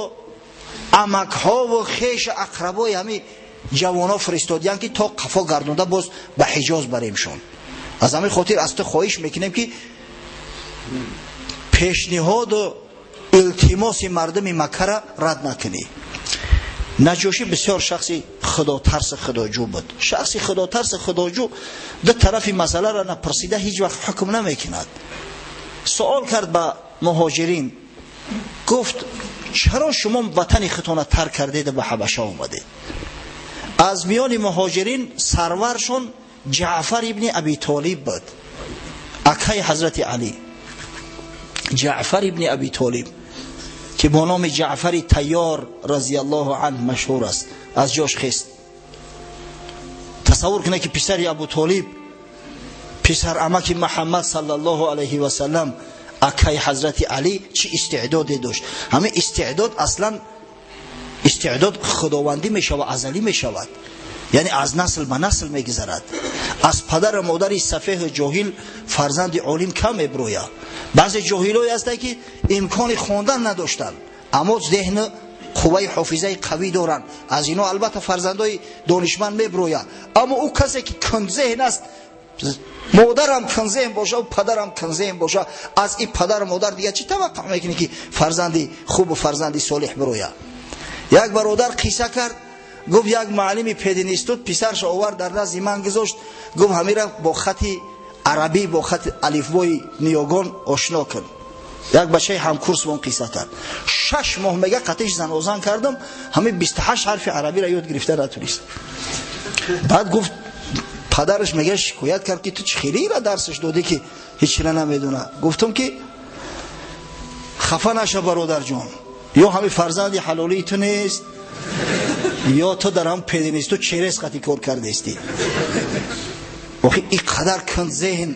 амакҳову хешу ақрабои ҳамин ҷавонҳо фиристодиянд ки то қафо гардонда боз ба Ҳиҷоз баремшон. Аз ҳамин хотир аз ту хоҳиш мекунем ки пешниҳоду илтимоси мардуми Маккара рад накунӣ. Наҷошӣ бисёр шахси худотарси худоҷӯ буд. Шахси худотарси худоҷӯ ду тарафи масъаларо напурсида ҳеҷ вақт ҳукм намекунад. Суол кард ба муҳоҷирин, гуфт чаро шумо ватани худтонро тарк кардеду ба Ҳабаша омадед? Аз миёни муҳоҷирин сарваршон Ҷаъфар ибни Аби Толиб буд, акаи ҳазрати Алӣ. Ҷаъфар ибни Аби Толиб ки бо номи Ҷаъфари Тайёр разияллоҳу анҳ машҳур аст, аз ҷош хест. Тасаввур кунед ки писари Абу Толиб, писар амаки Муҳаммад саллаллоҳу алайҳи васаллам, акаи ҳазрати Алӣ чӣ истеъдоде дошт. Ҳамин истеъдод аслан истеъдод худовандӣ мешавад, азалӣ мешавад, яъне аз насл ба насл мегузарад. Аз падару модари сафеҳу ҷоҳил фарзанди олим кам мебирояд. Баъзе ҷоҳилое ҳастанд ки имкони хондан надоштанд, аммо зеҳну қувваи ҳофизаи қавӣ доранд. Аз ино албатта фарзандои донишманд мебирояд. Аммо ӯ касе ки кунзеҳн аст, модарам кунзеҳн боша, падарам кунзеҳн боша, аз ин падару модар дигар чӣ таваққӯъ мекунӣ ки фарзанди хубу фарзанди солеҳ бирояд? Як бародар қисса кард, гуфт як муаллими пединститут писаршо овард дар назди ман гузошт, гуфт ҳамира бо хати арабӣ, бо хати алифбои ниёгон ошно кун. Як бачаи ҳамкурс бон қисса кард. 6 моҳ мега қатиш занозан кардам, ҳамин 28 ҳарфи арабиро ёд гирифта натунист. Баъд гуфт падараш мега шикоят кард ки ту чӣ хелира дарсаш додӣ ки ҳечира намедона. Гуфтам ки хафа наша бародарҷон, ё ҳамин фарзанди ҳалолии ту нест, ё ту дар ҳам пединститут черес қати кор кардестӣ. Охи ин қадар кунзеҳн,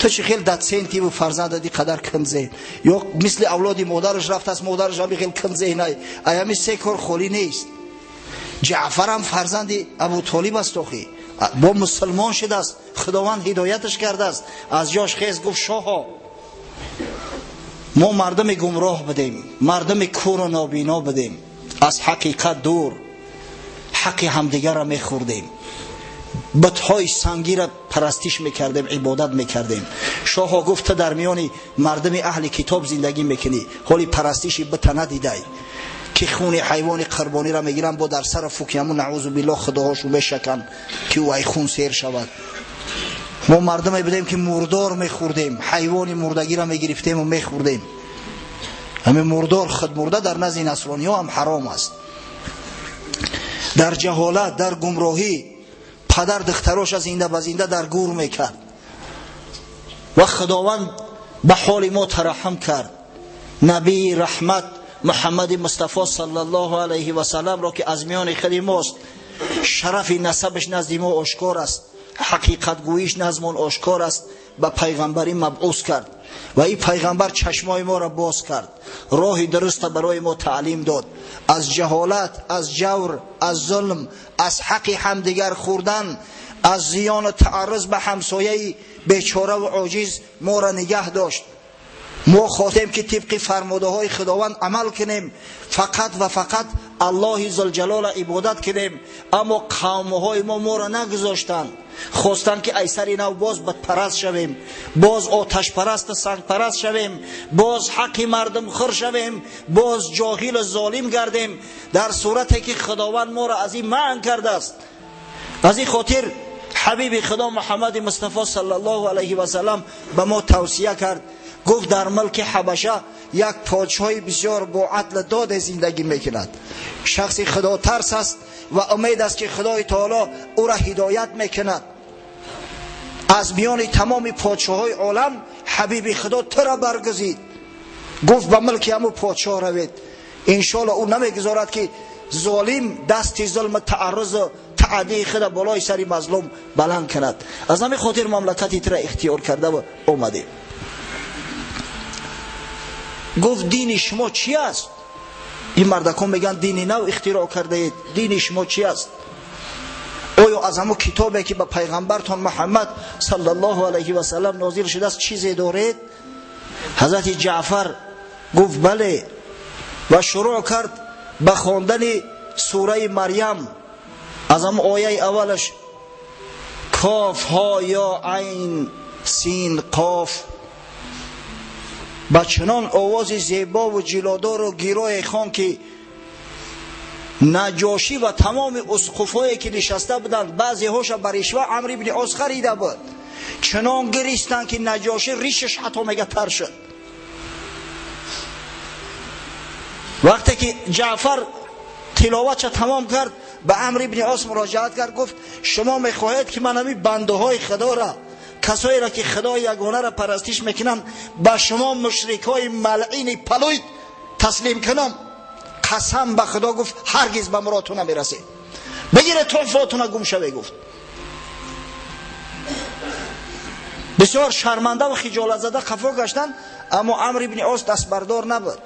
ту чӣ хел дотсентиву фарзандат ин қадар кунзеҳн, ё мисли авлоди модараш рафтааст, модараш ҳами хел кунзеҳн ай, ай ҳами се кор холӣ нест. Ҷаъфарам фарзанди Абутолиб аст, охи бо мусулмон шудааст, Худованд ҳидояташ кардааст. Аз ҷош хез гуфт шоҳо, мо мардуми гумроҳ будем, мардуми куру нобино будем, аз ҳақиқат дур, ҳаққи ҳамдигарро мехӯрдем, бутҳои сангиро парастиш мекардем, ибодат мекардем. Шоҳо гуфт ту дар миёни мардуми аҳли китоб зиндагӣ мекунӣ, ҳоли парастиши бута надидай ки хуни ҳайвони қурбониро мегиранд, бо дар сара фукияму наъузу биллоҳ худоҳошу мешаканд ки ӯ ай хун сер шавад. Мо мардуме будем ки мурдор мехӯрдем, ҳайвони мурдагиро мегирифтему мехӯрдем. Ҳамин мурдор худмурда дар назди насрониҳо ҳам ҳаром аст. Дар ҷаҳолат, дар гумроҳӣ падар духтароша зинда ба зинда дар гур мекард ва Худованд ба ҳоли мо тараҳҳум кард. Набии раҳмат Муҳаммади Мустафо саллаллоҳу алайҳи васалламро ки аз миёни худи мост, шарафи насабаш назди мо ошкор аст, ҳақиқатгӯиш назмон ошкор аст, ба пайғамбарӣ мабъус кард ва ин пайғамбар чашмои моро боз кард, роҳи дуруста барои мо таълим дод. Аз ҷаҳолат, аз ҷавр, аз зулм, аз ҳаққи ҳамдигар хӯрдан, аз зиёну таарруз ба ҳамсояи бечораву оҷиз моро нигаҳ дошт. Мо хостем ки тибқи фармудаҳои Худованд амал кунем, фақат ва фақат Аллоҳи зулҷалолро ибодат кунем, аммо қавмҳои мо моро нагузоштанд. Хостанд ки ай сари нав боз бутпараст шавем, боз оташпарасту сангпараст шавем, боз ҳаққи мардумхӯр шавем, боз ҷоҳилу золим гардем, дар сурате ки Худованд моро аз ин манъ кардааст. Аз ин хотир ҳабиби Худо Муҳаммади Мустафо саллаллоҳу алайҳи васаллам ба мо тавсия кард, гуфт дар мулки Ҳабаша یک پادشاهی بسیار با عدل داد زندگی میکند، شخصی خدا ترس است و امید است که خدای تعالی او را هدایت میکند. از میان تمام پادشاه‌های عالم حبیب خدا تو را برگزید. گفت به ملک همو پادشاه روید، انشالله او نمیگذارد که ظالم دست ظلم تعرض و تعدی خود بالای سر مظلوم بلند کند. از همین خاطر مملکتی تو را اختیار کرده و اومده. گفت دین شما چی است؟ این مردکان میگن دین نو اختراع کرده اید، دین شما چی است؟ آیا از همون کتابی که به پیغمبرتان محمد صلی الله علیه و سلم نازل شده است چیزی دارید؟ حضرت جعفر گفت بله، و شروع کرد به خواندن سوره مریم از هم آیه اولش کاف ها یا عین سین قاف، با چنان آواز زیبا و جلادار و گیرای خان که نجاشی و تمام اسقفایی که نشسته بودند بعضی هاش بر رشوه عمرو بن عاص خریده بود، چنان گریستند که نجاشی ریشش حتی میگه تر شد. وقتی که جعفر تلاوتش تمام کرد به عمرو بن عاص مراجعت کرد، گفت شما میخواهید که من همین بنده های خدا را، کسایی را که خدای یگانه را پرستش میکنن، به شما مشرک های ملعین پلوید تسلیم کنم؟ قسم به خدا گفت هرگز به مرادتون نمیرسه، بگیره تحفاتون گم شوه. گفت بسیار شرمنده و خجالت زده قفا گشتن، اما عمرو بن عاص دست بردار نبود.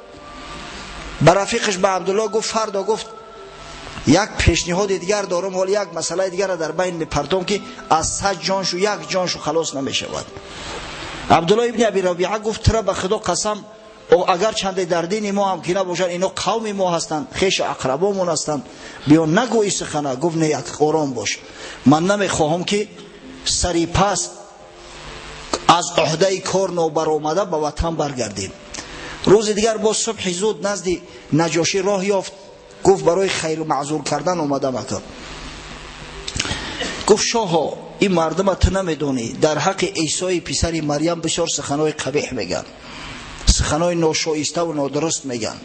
به رفیقش به عبدالله گفت فردا گفت یک پیشنهاد دیگر دارم، حالا یک مسئله دیگر را در بین میپرتم که از 100 جانشو یک جانشو خلاص نمیشود. عبدالله ابن ابی ربیعه گفت ترا به خدا قسم، او اگر چند در دین ما هم که نباشند، اینا قوم ما هستند، خیش اقربامون هستند، بیا نگویی سخنه. گفت نه، یک آرام باش، من نمیخواهم که سری پس از عهده کار نابرآمده به وطن برگردیم. روز دیگر با صبح زود نزد نجاشی راه یافت، گفت برای خیر معذور کردن اومدم. اکا گفت شاها این مردم تو نمیدونی، در حق عیسی پسر مریم بسیار سخنهای قبیح میگن، سخنهای ناشایسته و نادرست میگن.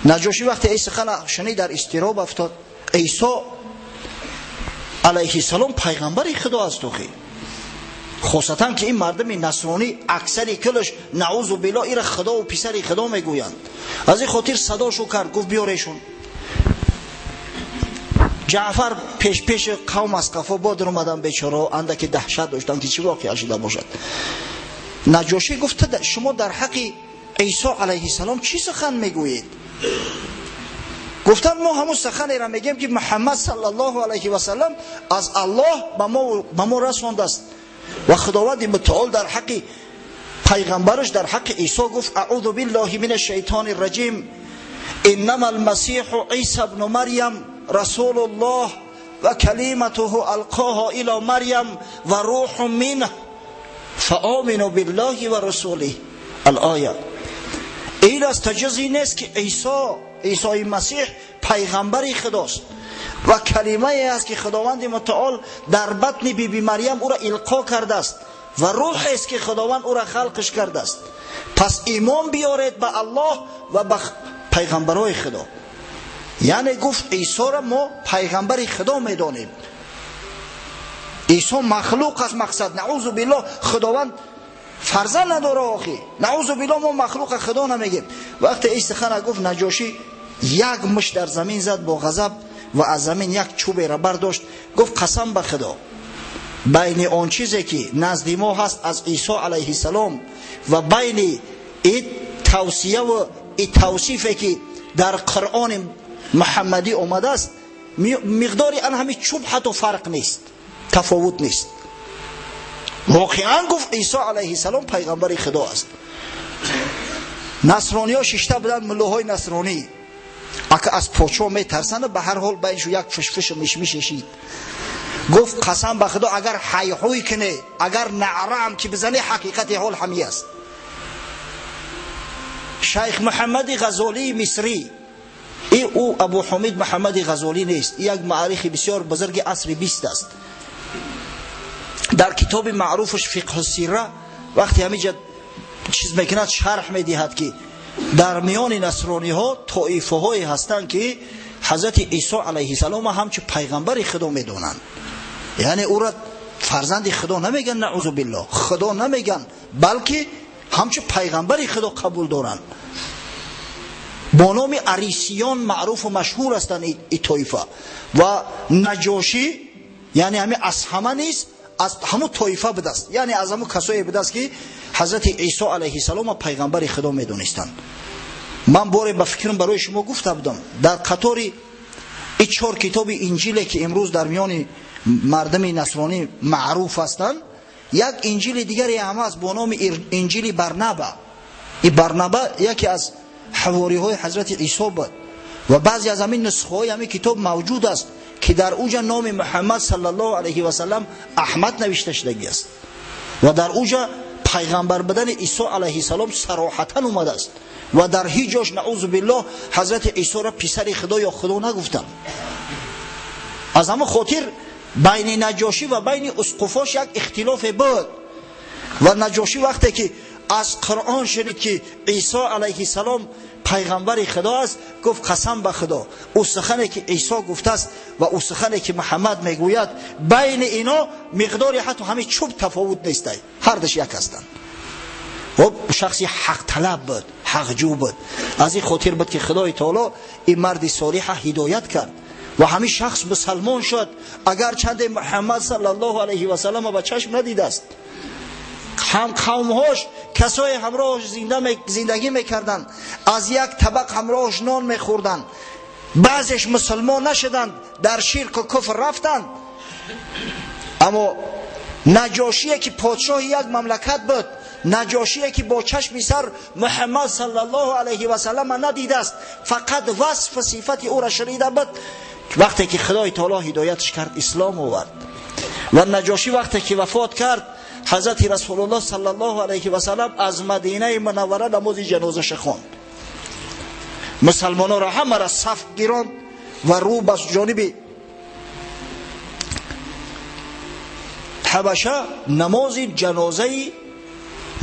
نجاشی وقتی این سخن شنید در اضطراب افتاد. عیسی علیه السلام پیغمبر خدا است، خاصتا که این مردم نصرانی اکثر کلش نعوذ بالله ایره خدا و پسر خدا میگویند. از این خاطر صداشو کرد، گفت بیارشون. جعفر پیش پیش قوم از قفا بادر اومدن، بیچاره اندک دهشت داشتن که چی واقعا شده باشد. نجاشی گفت شما در حق عیسی علیه السلام چی سخن میگویید؟ گفتن ما همون سخنی را میگیم که محمد صلی الله علیه و سلم از الله به ما رسانده است و خداوند متعال در حق پیغمبرش در حق عیسی گفت اعوذ بالله من الشیطان الرجیم انما المسیح عیسی ابن مریم رسول الله و کلمته القاها الى مریم و روح منه فآمنوا بالله و رسوله. الآیه. این از تجزی نیست که عیسی مسیح پیغمبر خداست و کلمه ای است که خداوند متعال در بطن بی بی مریم او را القا کرده است و روح است که خداوند او را خلقش کرده است. پس ایمان بیارید به الله و به پیغمبرای خدا. یعنی گفت عیسی را ما پیغمبر خدا میدانیم، عیسی مخلوق است، مقصد نعوذ بالله خداوند فرزند نداره آخی، نعوذ بالله ما مخلوق خدا نمیگیم. وقتی این سخن گفت نجاشی یک مش در زمین زد با غضب و از زمین یک چوب را برداشت، گفت قسم به خدا بین آن چیزی که نزد ما هست از عیسی علیه السلام و بین این توصیه و این توصیفی که در قرآن محمدی آمده است مقدار آن همین چوب حتی فرق نیست، تفاوت نیست. واقعا گفت عیسی علیه السلام پیغمبر خدا است. نصرانی ها ششته بودن، ملوهای نصرانی اگه از پاچا میترسند به هر حال بینشو یک فشفش و مشمش شید. گفت قسم به خدا اگر حیحوی کنه، اگر نعره هم که بزنه، حقیقت حال همی است. شیخ محمد غزالی مصری، ای او ابو حمید محمد غزالی نیست، یک معارخ بسیار بزرگ عصر 20 است. در کتاب معروفش فقه السیره وقتی همینجا چیز میکند شرح میدهد که Дар миёни насрониҳо тоифаҳое ҳастанд, ки ҳазрати Исо алайҳиссалом ҳамчун пайғамбари Худо медонанд. Яъне ӯро фарзанди Худо намеган, наъузу биллоҳ, Худо намеган, балки ҳамчун пайғамбари Худо қабул доранд. Бо номи арисиён маъруфу машҳур ҳастанд ин тоифа. Ва Наҷошӣ, яъне ҳамин Асҳама низ аз ҳамун тоифа будааст, яъне аз ҳамун касое будааст, ки ҳазрати Исо алайҳиссалом пайғамбари Худо медонистанд. Ман боре ба фикрам барои шумо гуфта будам, дар қатори ин чор китоби инҷиле, ки имрӯз дар миёни мардуми насронӣ маъруф ҳастанд, як инҷили дигаре ҳам аст бо номи инҷили Барнаба. Ин Барнаба яке аз ҳавориҳои ҳазрати Исо буд ва баъзе аз ҳамин нусхаҳои ҳамин китоб мавҷуд аст, ки дар уҷа номи Муҳаммад саллаллоҳу алайҳи васаллам Аҳмад навишта шудагӣ аст ва дар уҷа пайғамбар будани Исо алайҳиссалом сароҳатан омадааст ва дар ҳеҷ ҷош наъузу биллоҳ ҳазрати Исоро писари Худо ё Худо нагуфтанд. Аз ҳамон хотир байни Наҷошӣ ва байни усқуфош як ихтилофе буд ва Наҷошӣ вақте ки аз Қуръон шунид, ки Исо алайҳиссалом пайғамбари Худо аст, гуфт: қасам ба Худо, ӯ сухане ки Исо гуфтааст ва ӯ сухане ки Муҳаммад мегӯяд, байни ино миқдори ҳатто ҳамин чӯб тафовут нестай, ҳардаш як ҳастанд. Хоб, шахси ҳақталаб буд, ҳақҷӯ буд. Аз ин хотир буд, ки Худои таоло ин марди солиҳа ҳидоят кард ва ҳамин шахс мусалмон шуд, агарчанде Муҳаммад саллаллоҳу алайҳи васаллам ба чашм надидааст. Ҳам қавмҳош касое ҳамроҳш зиндагӣ мекарданд, аз як табақ ҳамроҳш нон мехӯрданд, баъзеш мусалмон нашуданд, дар ширку куфр рафтанд. Аммо Наҷошие, ки подшоҳи як мамлакат буд, Наҷошие, ки бо чашми сар Муҳаммад саллаллоҳу алайҳи васаллам надидааст, фақат васфу сифати ӯро шунида буд, вақте ки Худои таоло ҳидоятш кард, ислом овард. Ва Наҷошӣ вақте ки вафот кард, ҳазрати Расулуллоҳ саллаллоҳу алайҳи васаллам аз Мадинаи Мунаввара намози ҷанозаша хонд. Мусалмононро ҳамаро саф гиронд ва рӯ ба ҷониби Ҳабаша намози ҷанозаи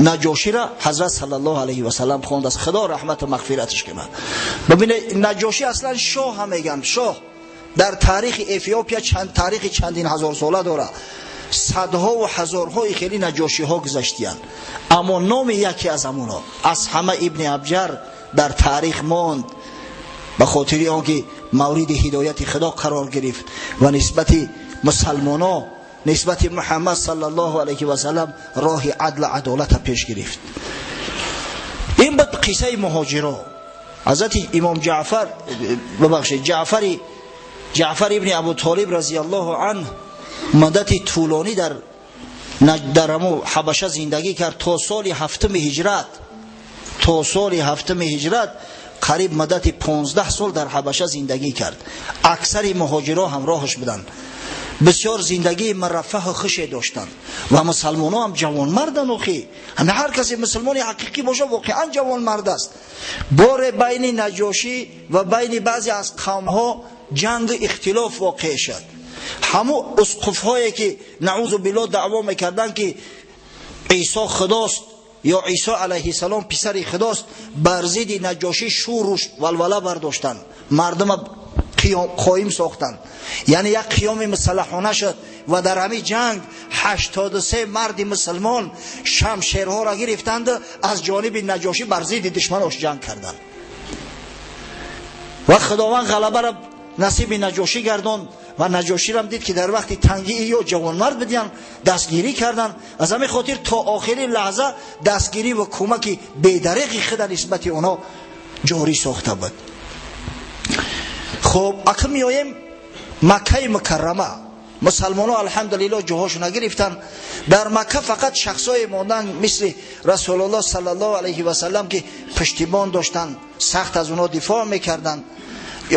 Наҷоширо ҳазрат саллаллоҳу алайҳи васаллам хондааст. Худо раҳмату мағфираташ кунад. Бибинед, Наҷошӣ аслан шоҳ ҳам мегӯянд. Шоҳ дар таърихи Эфиопия таърихи чандин ҳазорсола дорад. Садҳо ва ҳазорҳои хеле наҷошиҳо гузаштиянд, аммо номи яке аз ҳамонҳо Асҳама ибни Абҷар дар таърих монд, ба хотири он ки мавриди ҳидояти Худо қарор гирифт ва нисбати мусалмоно, нисбати Муҳаммад саллаллоҳу алайҳи васаллам роҳи адлу адолата пеш гирифт. Ин буд қиссаи муҳоҷиро. Ҳазрати имом Ҷаъфар, бибахшед, Ҷаъфар ибни Абу Толиб разияллоҳу анҳ муддати тӯлонӣ дар ҳамун Ҳабаша зиндагӣ кард то соли ҳафтуми ҳиҷрат. То соли ҳафтуми ҳиҷрат қариб муддати 15 сол дар Ҳабаша зиндагӣ кард. Аксари муҳоҷиро ҳамроҳаш буданд. Бисёр зиндагии мураффаҳу хуше доштанд ва мусалмонҳо ҳам ҷавонмарданд. Охи ҳама ҳар касе мусалмони ҳақиқӣ бошад, воқеан ҷавонмард аст. Боре байни Наҷошӣ ва байни баъзе аз қавмҳо ҷангу ихтилоф воқеъ шуд. Ҳамун усқуфҳое, ки наъузу биллоҳ даъво мекарданд, ки Исо Худост ё Исо алайҳиссалом писари Худост, бар зидди Наҷошӣ шӯру валвала бардоштанд, мардума қоим сохтанд. Яъне як қиёми мусаллаҳона шуд ва дар ҳамин ҷанг 83 марди мусалмон шамшерҳоро гирифтанд, аз ҷониби Наҷошӣ бар зидди душманош ҷанг карданд ва Худованд ғалабаро насиби Наҷошӣ гардонд. Ва Наҷоширам дид, ки дар вақти тангии ё ҷавонмард бидиян, дастгирӣ карданд. Аз ҳамин хотир то охири лаҳза дастгирӣ ва кӯмаки бедареғи худа нисбати онҳо ҷорӣ сохта буд. Хуб, акн меоем Маккаи Мукаррама. Мусалмонҳо алҳамдулиллоҳ ҷоҳошона гирифтанд. Дар Макка фақат шахсое монданд, мисли Расулуллоҳ саллаллоҳу алайҳи васаллам, ки пуштибон доштанд, сахт аз онҳо дифоъ мекарданд,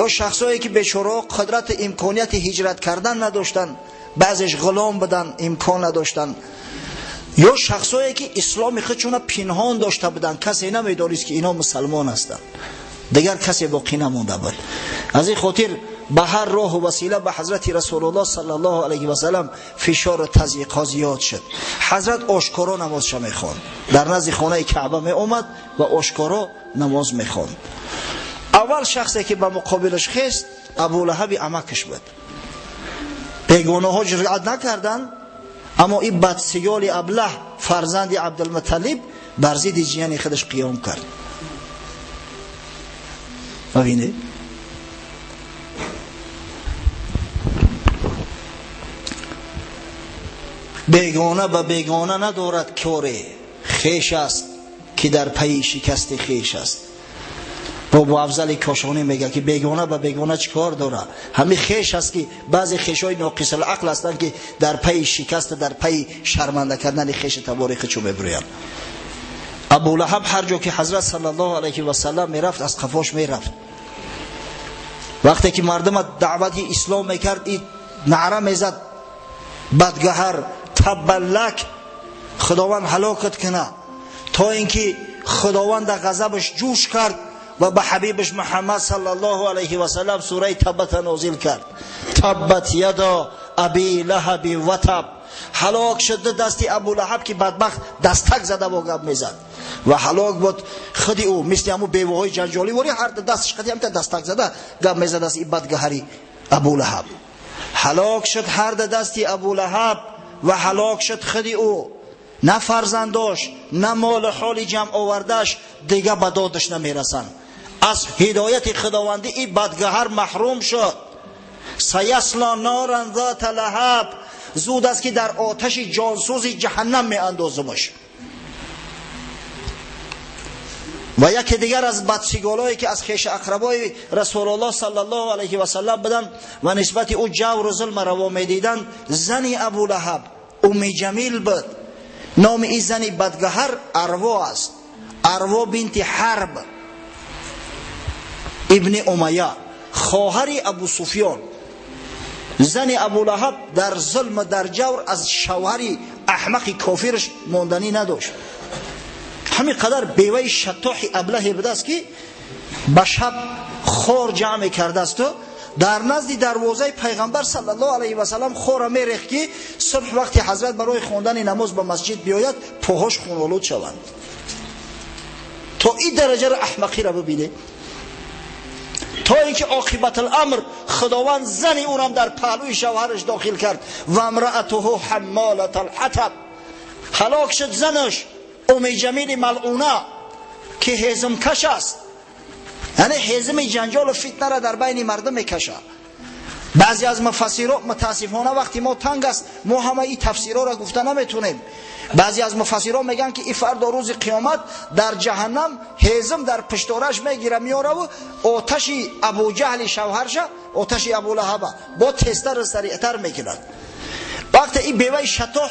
ё шахсое, ки бечораҳо қудрати имконияти ҳиҷрат кардан надоштанд, баъзеш ғулом буданд, имкон надоштанд, ё шахсое, ки исломи худшона пинҳон дошта буданд, касе намедонист, ки инҳо мусалмон ҳастанд. Дигар касе боқӣ намонда буд. Аз ин хотир به هر راه و وسیله به حضرت رسول الله صلی الله علیه و سلم فشار و تضییق زیاد شد. حضرت آشکارا نمازش میخواند، در نزد خانه کعبه می اومد و آشکارا نماز میخواند. اول شخصی که به مقابلش خیست ابو لهب عمکش بود. بیگانه ها جرأت نکردند، اما این بدسیال ابله فرزند عبدالمطلب بر ضد جیان خودش قیام کرد. ببینید بیگانه به بیگانه ندارد کاره، خیش است که در پی شکست خیش است. بابا افضل کاشانی میگه که بیگانه به بیگانه چیکار داره؟ همین خیش است که بعضی خیشای ناقص العقل هستند که در پی شکست، در پی شرمنده کردن خیش تباری خودشو میبرند. ابو لهب هر جا که حضرت صلی الله علیه و سلم میرفت از قفاش میرفت. وقتی که مردم دعوت اسلام میکرد این نعره میزد بدگهر تبلک، خداوند هلاکت کنه، تا اینکه خداوند غضبش جوش کرد و به حبیبش محمد صلی الله علیه و سلم سوره تبت نازل کرد. تبت یدا ابی لهب و تب. هلاک شده دستی ابو لهب که بدبخت دستک زده با گپ میزد و هلاک بود خودی او، مثل همون بیوه های جنجالی وری هر دستش خودی هم تا دستک زده گپ میزد از این بدگهری ابو لهب. هلاک شد هر دستی ابو لهب و هلاک شد خودی او، نه فرزنداش نه مال حالی جمع آوردش دیگه به دادش نمیرسن. از هدایت خداوندی این بدگهر محروم شد. سیصلی نارا ذات لهب، زود است که در آتش جانسوز جهنم می اندازمش. و یکی دیگر از بدسیگالایی که از خیش اقربای رسول الله صلی الله علیه و سلم بدن و نسبت او جور و ظلم روا میدیدن، زنی ابو لهب ام جمیل بود. نام این زن بدگهر اروا است، اروا بنت حرب ابن امیه، خواهر ابو سفیان. زن ابو لهب در ظلم در جور از شوهر احمق کافرش ماندنی نداشت. همین قدر بیوه شطاح ابله بوده است که به شب خور جمع کرده است و در نزد دروازه پیغمبر صلی الله علیه و سلم خور میریخت که صبح وقتی حضرت برای خواندن نماز به مسجد بیاید پاهاش خون‌آلود شوند. تا این درجه را احمقی را ببینه، تا اینکه عاقبت الامر خداوند زن او را در پهلوی شوهرش داخل کرد. و امرأته حمالة الحطب، هلاک شد زنش ام جمیل ملعونه که هیزم کش است، یعنی هیزم جنجال و فتنه را در بین مردم میکشه. بعضی از مفسرها متاسفانه وقتی ما تنگ است ما همه این تفسیرها را گفته نمیتونیم. بعضی از مفسرها میگن که این فردا روز قیامت در جهنم هیزم در پشتارش میگیره میاره و آتش ابو جهل شوهرش، آتش ابو لهب با تستر سریعتر میکند. وقتی این بیوه شطوح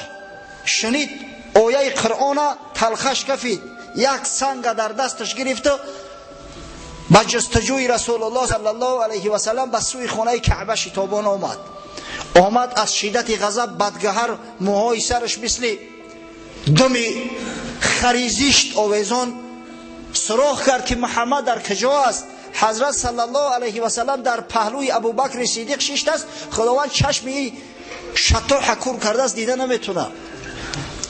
شنید آیه قرآن تلخش کفید، یک سنگ در دستش گرفت با جستجوی رسول الله صلی الله علیه و سلم به سوی خانه کعبه شتابان آمد. آمد از شدت غضب بدگهر موهای سرش مثل دم خریزیشت آویزان سراخ کرد که محمد در کجا است؟ حضرت صلی الله علیه و سلم در پهلوی ابوبکر صدیق شیشت است. خداوند چشم شطوح کور کرده است، دیده نمیتونه.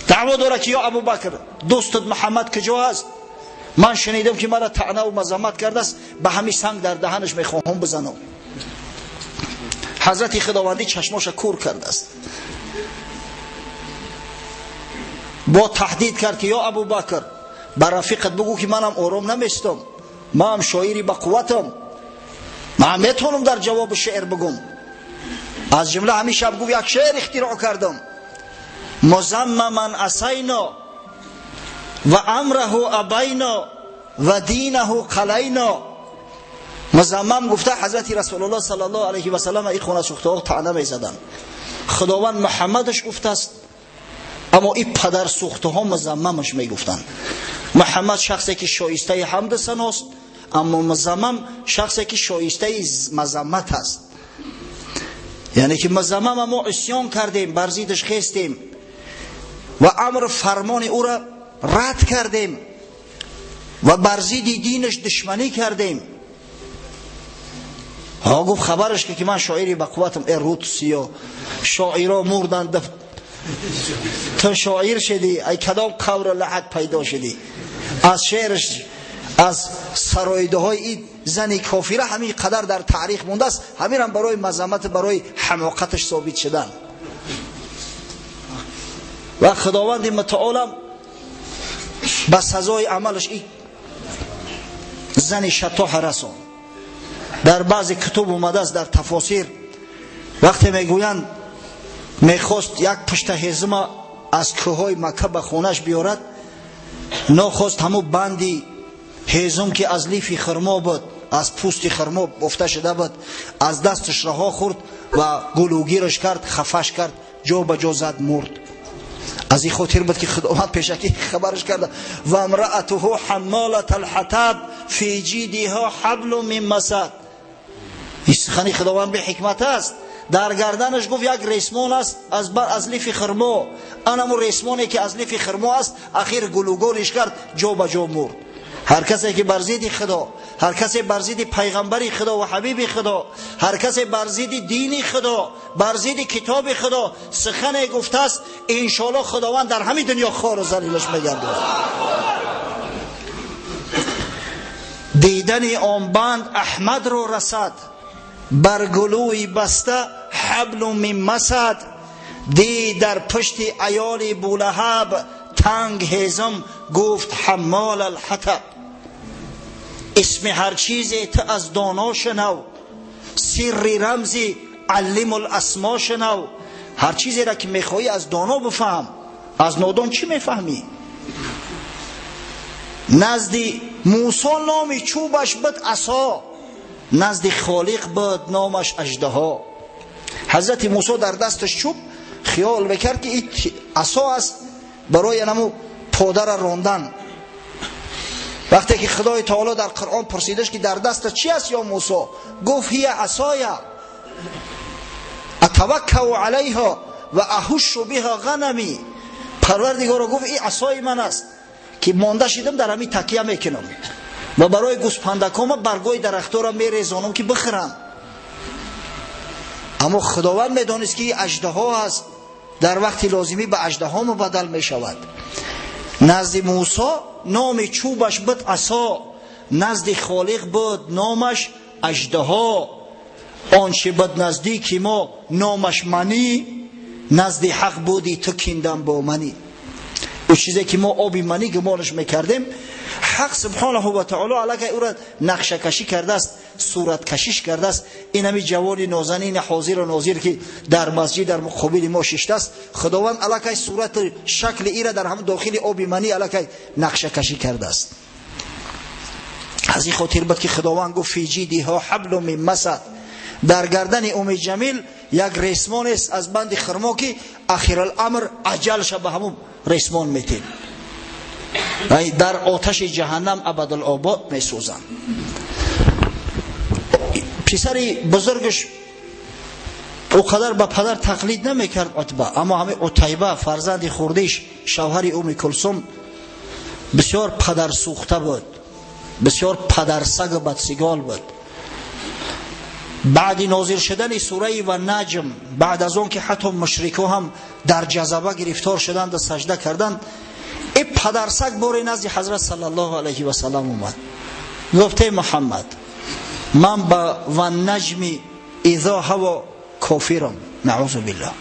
دعوا داره که یا ابوبکر دوستت محمد کجا است؟ من شنیدم که مرا طعنه و مذمت کرده است، به همین سنگ در دهنش میخواهم بزنم. حضرت خداوندی چشماش کور کرده است. با تهدید کرد که یا ابوبکر به رفیقت بگو که منم آرام نمیستم، من هم شاعری با قوتم، من میتونم در جواب شعر بگم. از جمله همین شب گفت یک شعر اختراع کردم: مذمما عصینا و امره ابینا و دینه قلینا. مذمم گفته حضرت رسول الله صلی الله علیه و سلم این خونه سوخته ها طعنه میزدن. خداوند محمدش گفته است، اما این پدر سوخته ها مذممش میگفتند. محمد شخصی که شایسته حمد سناست، اما مذمم شخصی که شایسته مذمت است. یعنی که مذمم ما عصیان کردیم، بر ضدش خیستیم و امر فرمان او را رد کردیم و بر ضد دینش دشمنی کردیم. Ҳа, гуфт хабараш ки ман шоири ба қувватам. Э рут сиё, шоиро мурданд, ту шоир шудӣ, ай кадом қабр лаҳад пайдо шудӣ? Аз шеъраш, аз сароидаҳои ин зани кофира ҳамин қадар дар таърих мондааст. Ҳаминам барои мазаммат, барои ҳамоқаташ собит шудан. Ва худованди мутаолам ба сазои амалаш ин зани шатоҳ расон. Дар баъзе китоб омадааст, дар тафосир, вақте мегӯянд мехост як пушта ҳезума аз кӯҳҳои Макка ба хонаш биёрад, нохост ҳамун банди ҳезум ки аз лифи хурмо буд, аз пӯсти хурмо бофта шуда буд, аз дасташ раҳо хӯрд ва гулӯгираш кард, хафаш кард, ҷо ба ҷо зад, мурд. Аз ин хотир буд ки худованд пешакӣ хабараш карда: ва امرأته حمالة الحطب فی جیدها حبل من مسد. این سخنی خداوند به حکمت است. در گردنش گفت یک ریسمان است از لیف خرما، انمو ریسمانی که از لیف خرما است، اخیر گلوگولش کرد، جا به جا مرد. هر کسی که بر ضد خدا، هر کسی بر ضد پیغمبر خدا و حبیب خدا، هر کسی بر ضد دین خدا، بر ضد کتاب خدا سخن گفته است، انشالله خداوند در همین دنیا خار و ذلیلش میگرداند. دیدن آن بند احمد رو رسد، بر گلوی بسته حبل من مسد. دی در پشت عیال بولهب تنگ هیزم، گفت حمال الحطب. اسم هر چیزی تو از دانا شنو، سر رمزی علم الاسما شنو. هر چیزی را که میخوایی از دانا بفهم، از نادان چی میفهمی؟ نزد موسی نام چوبش بود عصا، نزد خالق بود نامش اژدها. حضرت موسی در دستش چوب، خیال میکرد که این عصا است برای نمو پادر راندن. وقتی که خدای تعالی در قرآن پرسیدش که در دست چی است یا موسی، گفت هی عصای اتوکل علیها و اهش بها غنمی. پروردگار گفت این عصای من است که مانده شدم در همین تکیه میکنم و برای گوسپندکام برگای درختها را میریزانم که بخورم. اما خداوند میدانست که این اژدها است، در وقت لازمی به اژدها مبدل میشود. نزد موسی نام چوبش بود عصا، نزد خالق بود نامش اژدها. آنچه بود نزدیک ما نامش منی، نزد حق بودی تو کندم با منی. او چیزی که ما آبی منی گمانش میکردیم، حق سبحانه و تعالی علیه او را نقشه کشی کرده است، صورت کشیش کرده است. این همی جوان نازنین حاضر و ناظر که در مسجد در مقابل ما ششته است، خداوند علیه صورت شکل ای را در هم داخل آب منی علیه نقشه کشی کرده است. از این خاطر بود که خداوند گفت فی جیدها حبل من مسد. در گردن ام جمیل یک ریسمان است از بند خرما که اخیر الامر عجلش به همون ریسمان میتین، در آتش جهنم ابدالآباد میسوزند. پسر بزرگش او قدر به پدر تقلید نمیکرد عتبه، اما همه عتیبه فرزند خوردیش شوهر ام کلثوم بسیار پدر سوخته بود، بسیار پدرسگ و بدسگال بود. بعد نازل شدن سوره و نجم، بعد از اون که حتی مشرکو هم در جذبه گرفتار شدند و سجده کردند، ای پدرسگ باری نزد حضرت صلی الله علیه و سلم اومد، گفت ای محمد من با و نجم اذا هوا کافرم، نعوذ بالله.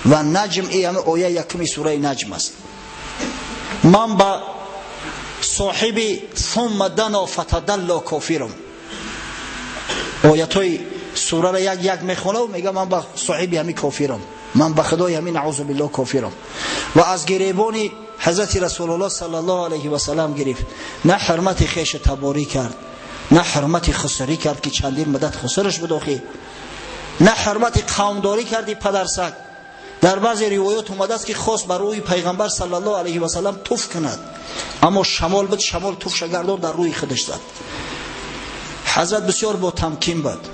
و نجم ای همه آیه یکمی سوره نجم است. من با صاحب ثم دنا فتدلا کافرم. آیت های سوره را یک یک میخونه و میگه من با صاحب همی کافرم، من با خدای همی نعوذ بالله کافرم. و از گریبان حضرت رسول الله صلی الله علیه و سلم گرفت، نه حرمت خیش تباری کرد، نه حرمت خسری کرد که چندین مدت خسرش بود آخی، نه حرمت قومداری کردی پدرسگ. در بعضی روایات اومده است که خواست بر روی پیغمبر صلی الله علیه و سلم توف کند، اما شمال بود، شمال توف شگردان در روی خودش زد. حضرت بسیار با تمکین بود،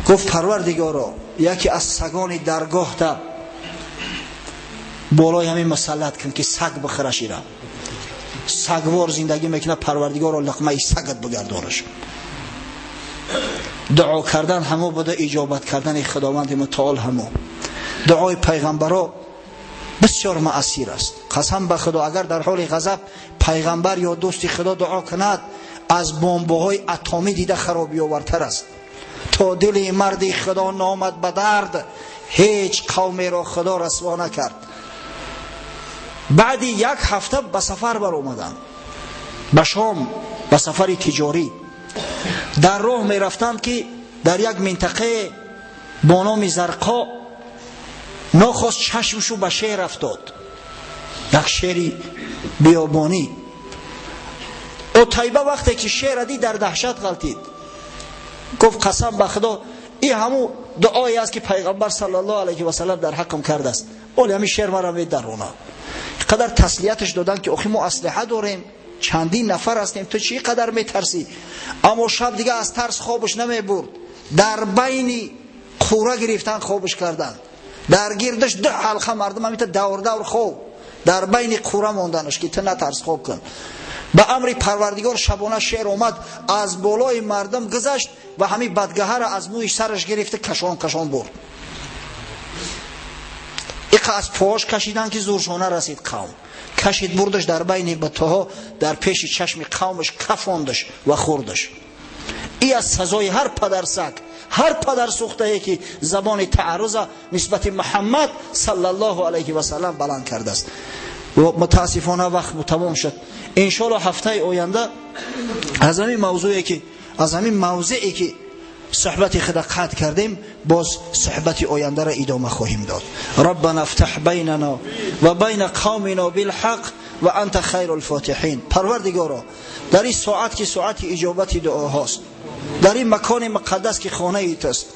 گفت پروردگارا یکی از سگان درگاه تا بالای همین مسلط کن که سگ بخرش، ایرا سگوار زندگی میکنه، پروردگارا لقمه سگت بگردانش. Дуо кардан ҳамо буда, иҷобат кардани Худованди мутаол ҳамо. Дуои пайғамбаро бисёр муассир аст. Қасам ба Худо, агар дар ҳоли ғазаб пайғамбар ё дӯсти Худо дуо кунад, аз бомбаҳои атомӣ дида харобиовартар аст. То дили марди Худо наомад ба дард, ҳеҷ қавмеро Худо расво накард. Баъди як ҳафта ба сафар баромаданд, ба Шом, ба сафари тиҷорӣ. Дар роҳ мерафтанд, ки дар як минтақае бо номи Зарқо нохост чашмшу ба шер афтод, як шери биёбонӣ. Утайба вақте ки шера дид, дар даҳшат ғалтид, гуфт: қасам ба Худо, ин ҳамун дуое аст, ки пайғамбар саллаллоҳу алайҳи васаллам дар ҳаққам кардааст. Оли ҳамин шер мара медаронад. Қадар таслияташ доданд, ки охи мо аслиҳа дорем, чандин нафар ҳастем, ту чӣ қадар метарсӣ? Аммо шаб дига аз тарс хобаш намебурд. Дар байни қура гирифтан хобаш карданд, дар гирдаш ду ҳалқа мардум ҳамита давр давр хоб, дар байни қура монданаш, ки ту натарс, хоб кун. Ба амри Парвардигор шабона шер омад, аз болои мардум гузашт ва ҳамин бадгаҳара аз мӯи сараш гирифта кашон кашон бурд. Иқа аз пош кашидан, ки зуршона расид қавм, кашид бурдаш, дар байни бутаҳо дар пеши чашми қавмаш кафондаш ва хӯрдаш. И аз сазои ҳар падарсаг, ҳар падарсӯхтае, ки забони таарруза нисбати Муҳаммад саллаллоҳу алайҳи васаллам баланд кардааст. Мутаассифона, вақт тамом шуд. Иншоалло, ҳафтаи оянда аз ҳамин мавзее, ки суҳбати худа қатъ кардем, боз суҳбати ояндаро идома хоҳем дод. Раббана ифтаҳ байнана ва байна қавмина билҳақ ва анта хайрул фотиҳин. Парвардигоро, дар ин соат, ки соати иҷобати дуоҳост, дар ин макони муқаддас, ки хонаи туст,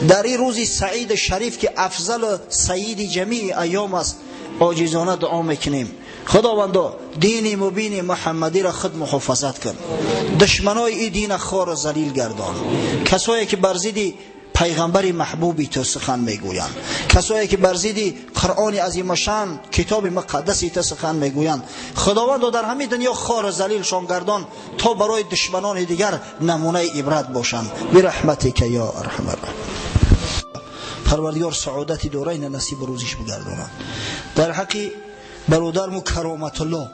дар ин рӯзи саиди шариф, ки афзалу саиди ҷамии айём аст, оҷизона дуо мекунем. Худовандо, дини мубини Муҳаммадиро худ муҳофазат кун, душманои ин дина хору залил гардон, касое ки бар зидди пайғамбари маҳбуби ту сухан мегӯянд, касое ки бар зидди Қуръони азимашан, китоби муқаддаси ту сухан мегӯянд. Худовандо, дар ҳамин дунё хору залилшон гардон, то барои душманони дигар намунаи ибрат бошанд. Бираҳматика ё арҳамар. Парвардигор саодати дорайна насибу рӯзиш бигардонад. Дар ҳаққи бародарму Кароматулло,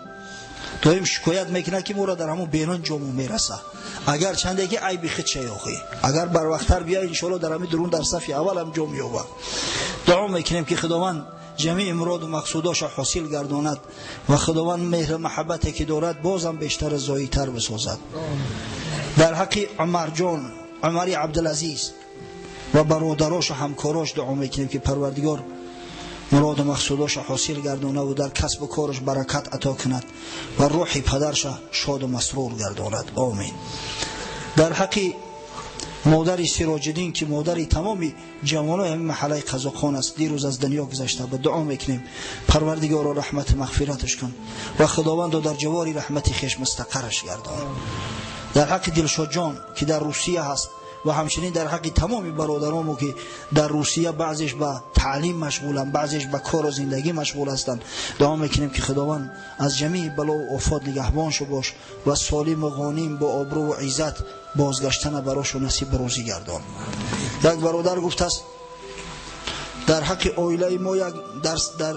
доим шикоят мекунад, ки моро дар ҳамон берун ҷому мераса, агар чанде ки айби хид шаёхӣ, агар барвақттар бия, иншоалло, дар ҳамин дурун дар сафи аввал ҳам ҷо меёбад. Дуо мекунем, ки Худованд ҷамии муроду мақсудоша ҳосил гардонад ва Худованд меҳру маҳаббате, ки дорад, бозам бештар зоитар бисозад. Дар ҳаққи Умарҷон, Умари Абдулазиз ва бародарошу ҳамкорош дуо мекунем, ки Парвардигор муроду мақсудоша ҳосил гардонаву дар касбу кораш баракат ато кунад ва рӯҳи падарша шоду масрур гардонад. Омин. Дар ҳаққи модари Сироҷиддин, ки модари тамоми ҷавонои ҳамин маҳаллаи Қазоқхон аст, дирӯз аз дунё гузашта, ба дуо мекунем: Парвардигоро, раҳмати мағфираташ кун ва Худовандо, дар ҷавори раҳмати хеш мустақарраш гардон. Дар ҳаққи Дилшодҷон, ки дар Русия ҳаст, ва ҳамчунин дар ҳаққи тамоми бародаромо, ки дар Русия баъзеш ба таълим машғуланд, баъзеш ба кору зиндагӣ машғул ҳастанд, дуо мекунем, ки Худованд аз ҷамии балову офот нигаҳбоншу бош ва солиму ғоним, бо обрӯву иззат бозгаштана барошу насибу рӯзӣ гардон. Як бародар гуфтааст: дар ҳаққи оилаи мо як дар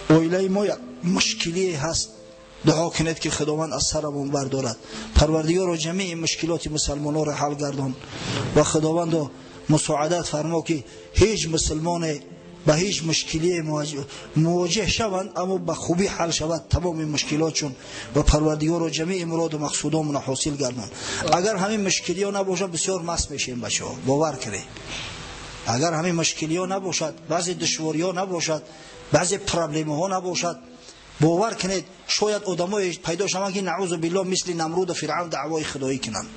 оилаи мо як мушкилие ҳаст, дуо кунед, ки Худованд аз сарамон бардорад. Парвардигоро, ҷамии мушкилоти мусалмононро ҳал гардон ва Худовандо, мусоадат фармо, ки ҳеҷ мусулмоне ба ҳеҷ мушкилие мувоҷеҳ шаванд, аммо ба хубӣ ҳал шавад тамоми мушкилотшон. Ва Парвардигоро, ҷамии муроду мақсудомона ҳосил гардон. Агар ҳамин мушкилиҳо набошад, бисёр маст мешем, бачаҳо, бовар кунед. Агар ҳамин мушкилиҳо набошад, баъзе душвориҳо набошад, баъзе проблемаҳо набошад, бовар кунед, шояд одамое пайдо шаванд, ки наъузу биллоҳ, мисли Намруду Фиръавн даъвои худоӣ кунанд.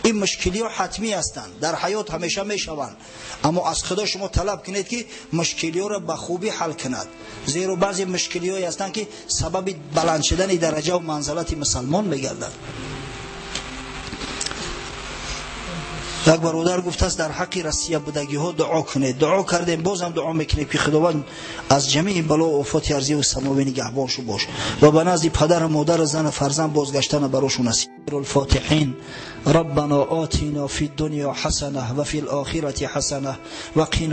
Ин мушкилиҳо ҳатмӣ ҳастанд, дар ҳаёт ҳамеша мешаванд, аммо аз Худо шумо талаб кунед, ки мушкилиҳоро ба хубӣ ҳал кунад, зеро баъзе мушкилиҳое ҳастанд, ки сабаби баланд шудани дараҷаву манзалати мусалмон мегарданд. Як бародар гуфтааст, дар ҳаққи Россия будагиҳо дуо кунед. Дуо кардем, бозам дуо мекунем, ки Худованд аз ҷамеи бало ва офоти арзию самовӣ нигаҳбоншу бош ва ба назди падару модару зану фарзанд бозгаштана барошон насиб. الفاتحين. ربنا آتنا في الدنيا حسنة وفي الآخرة حسنة وقنا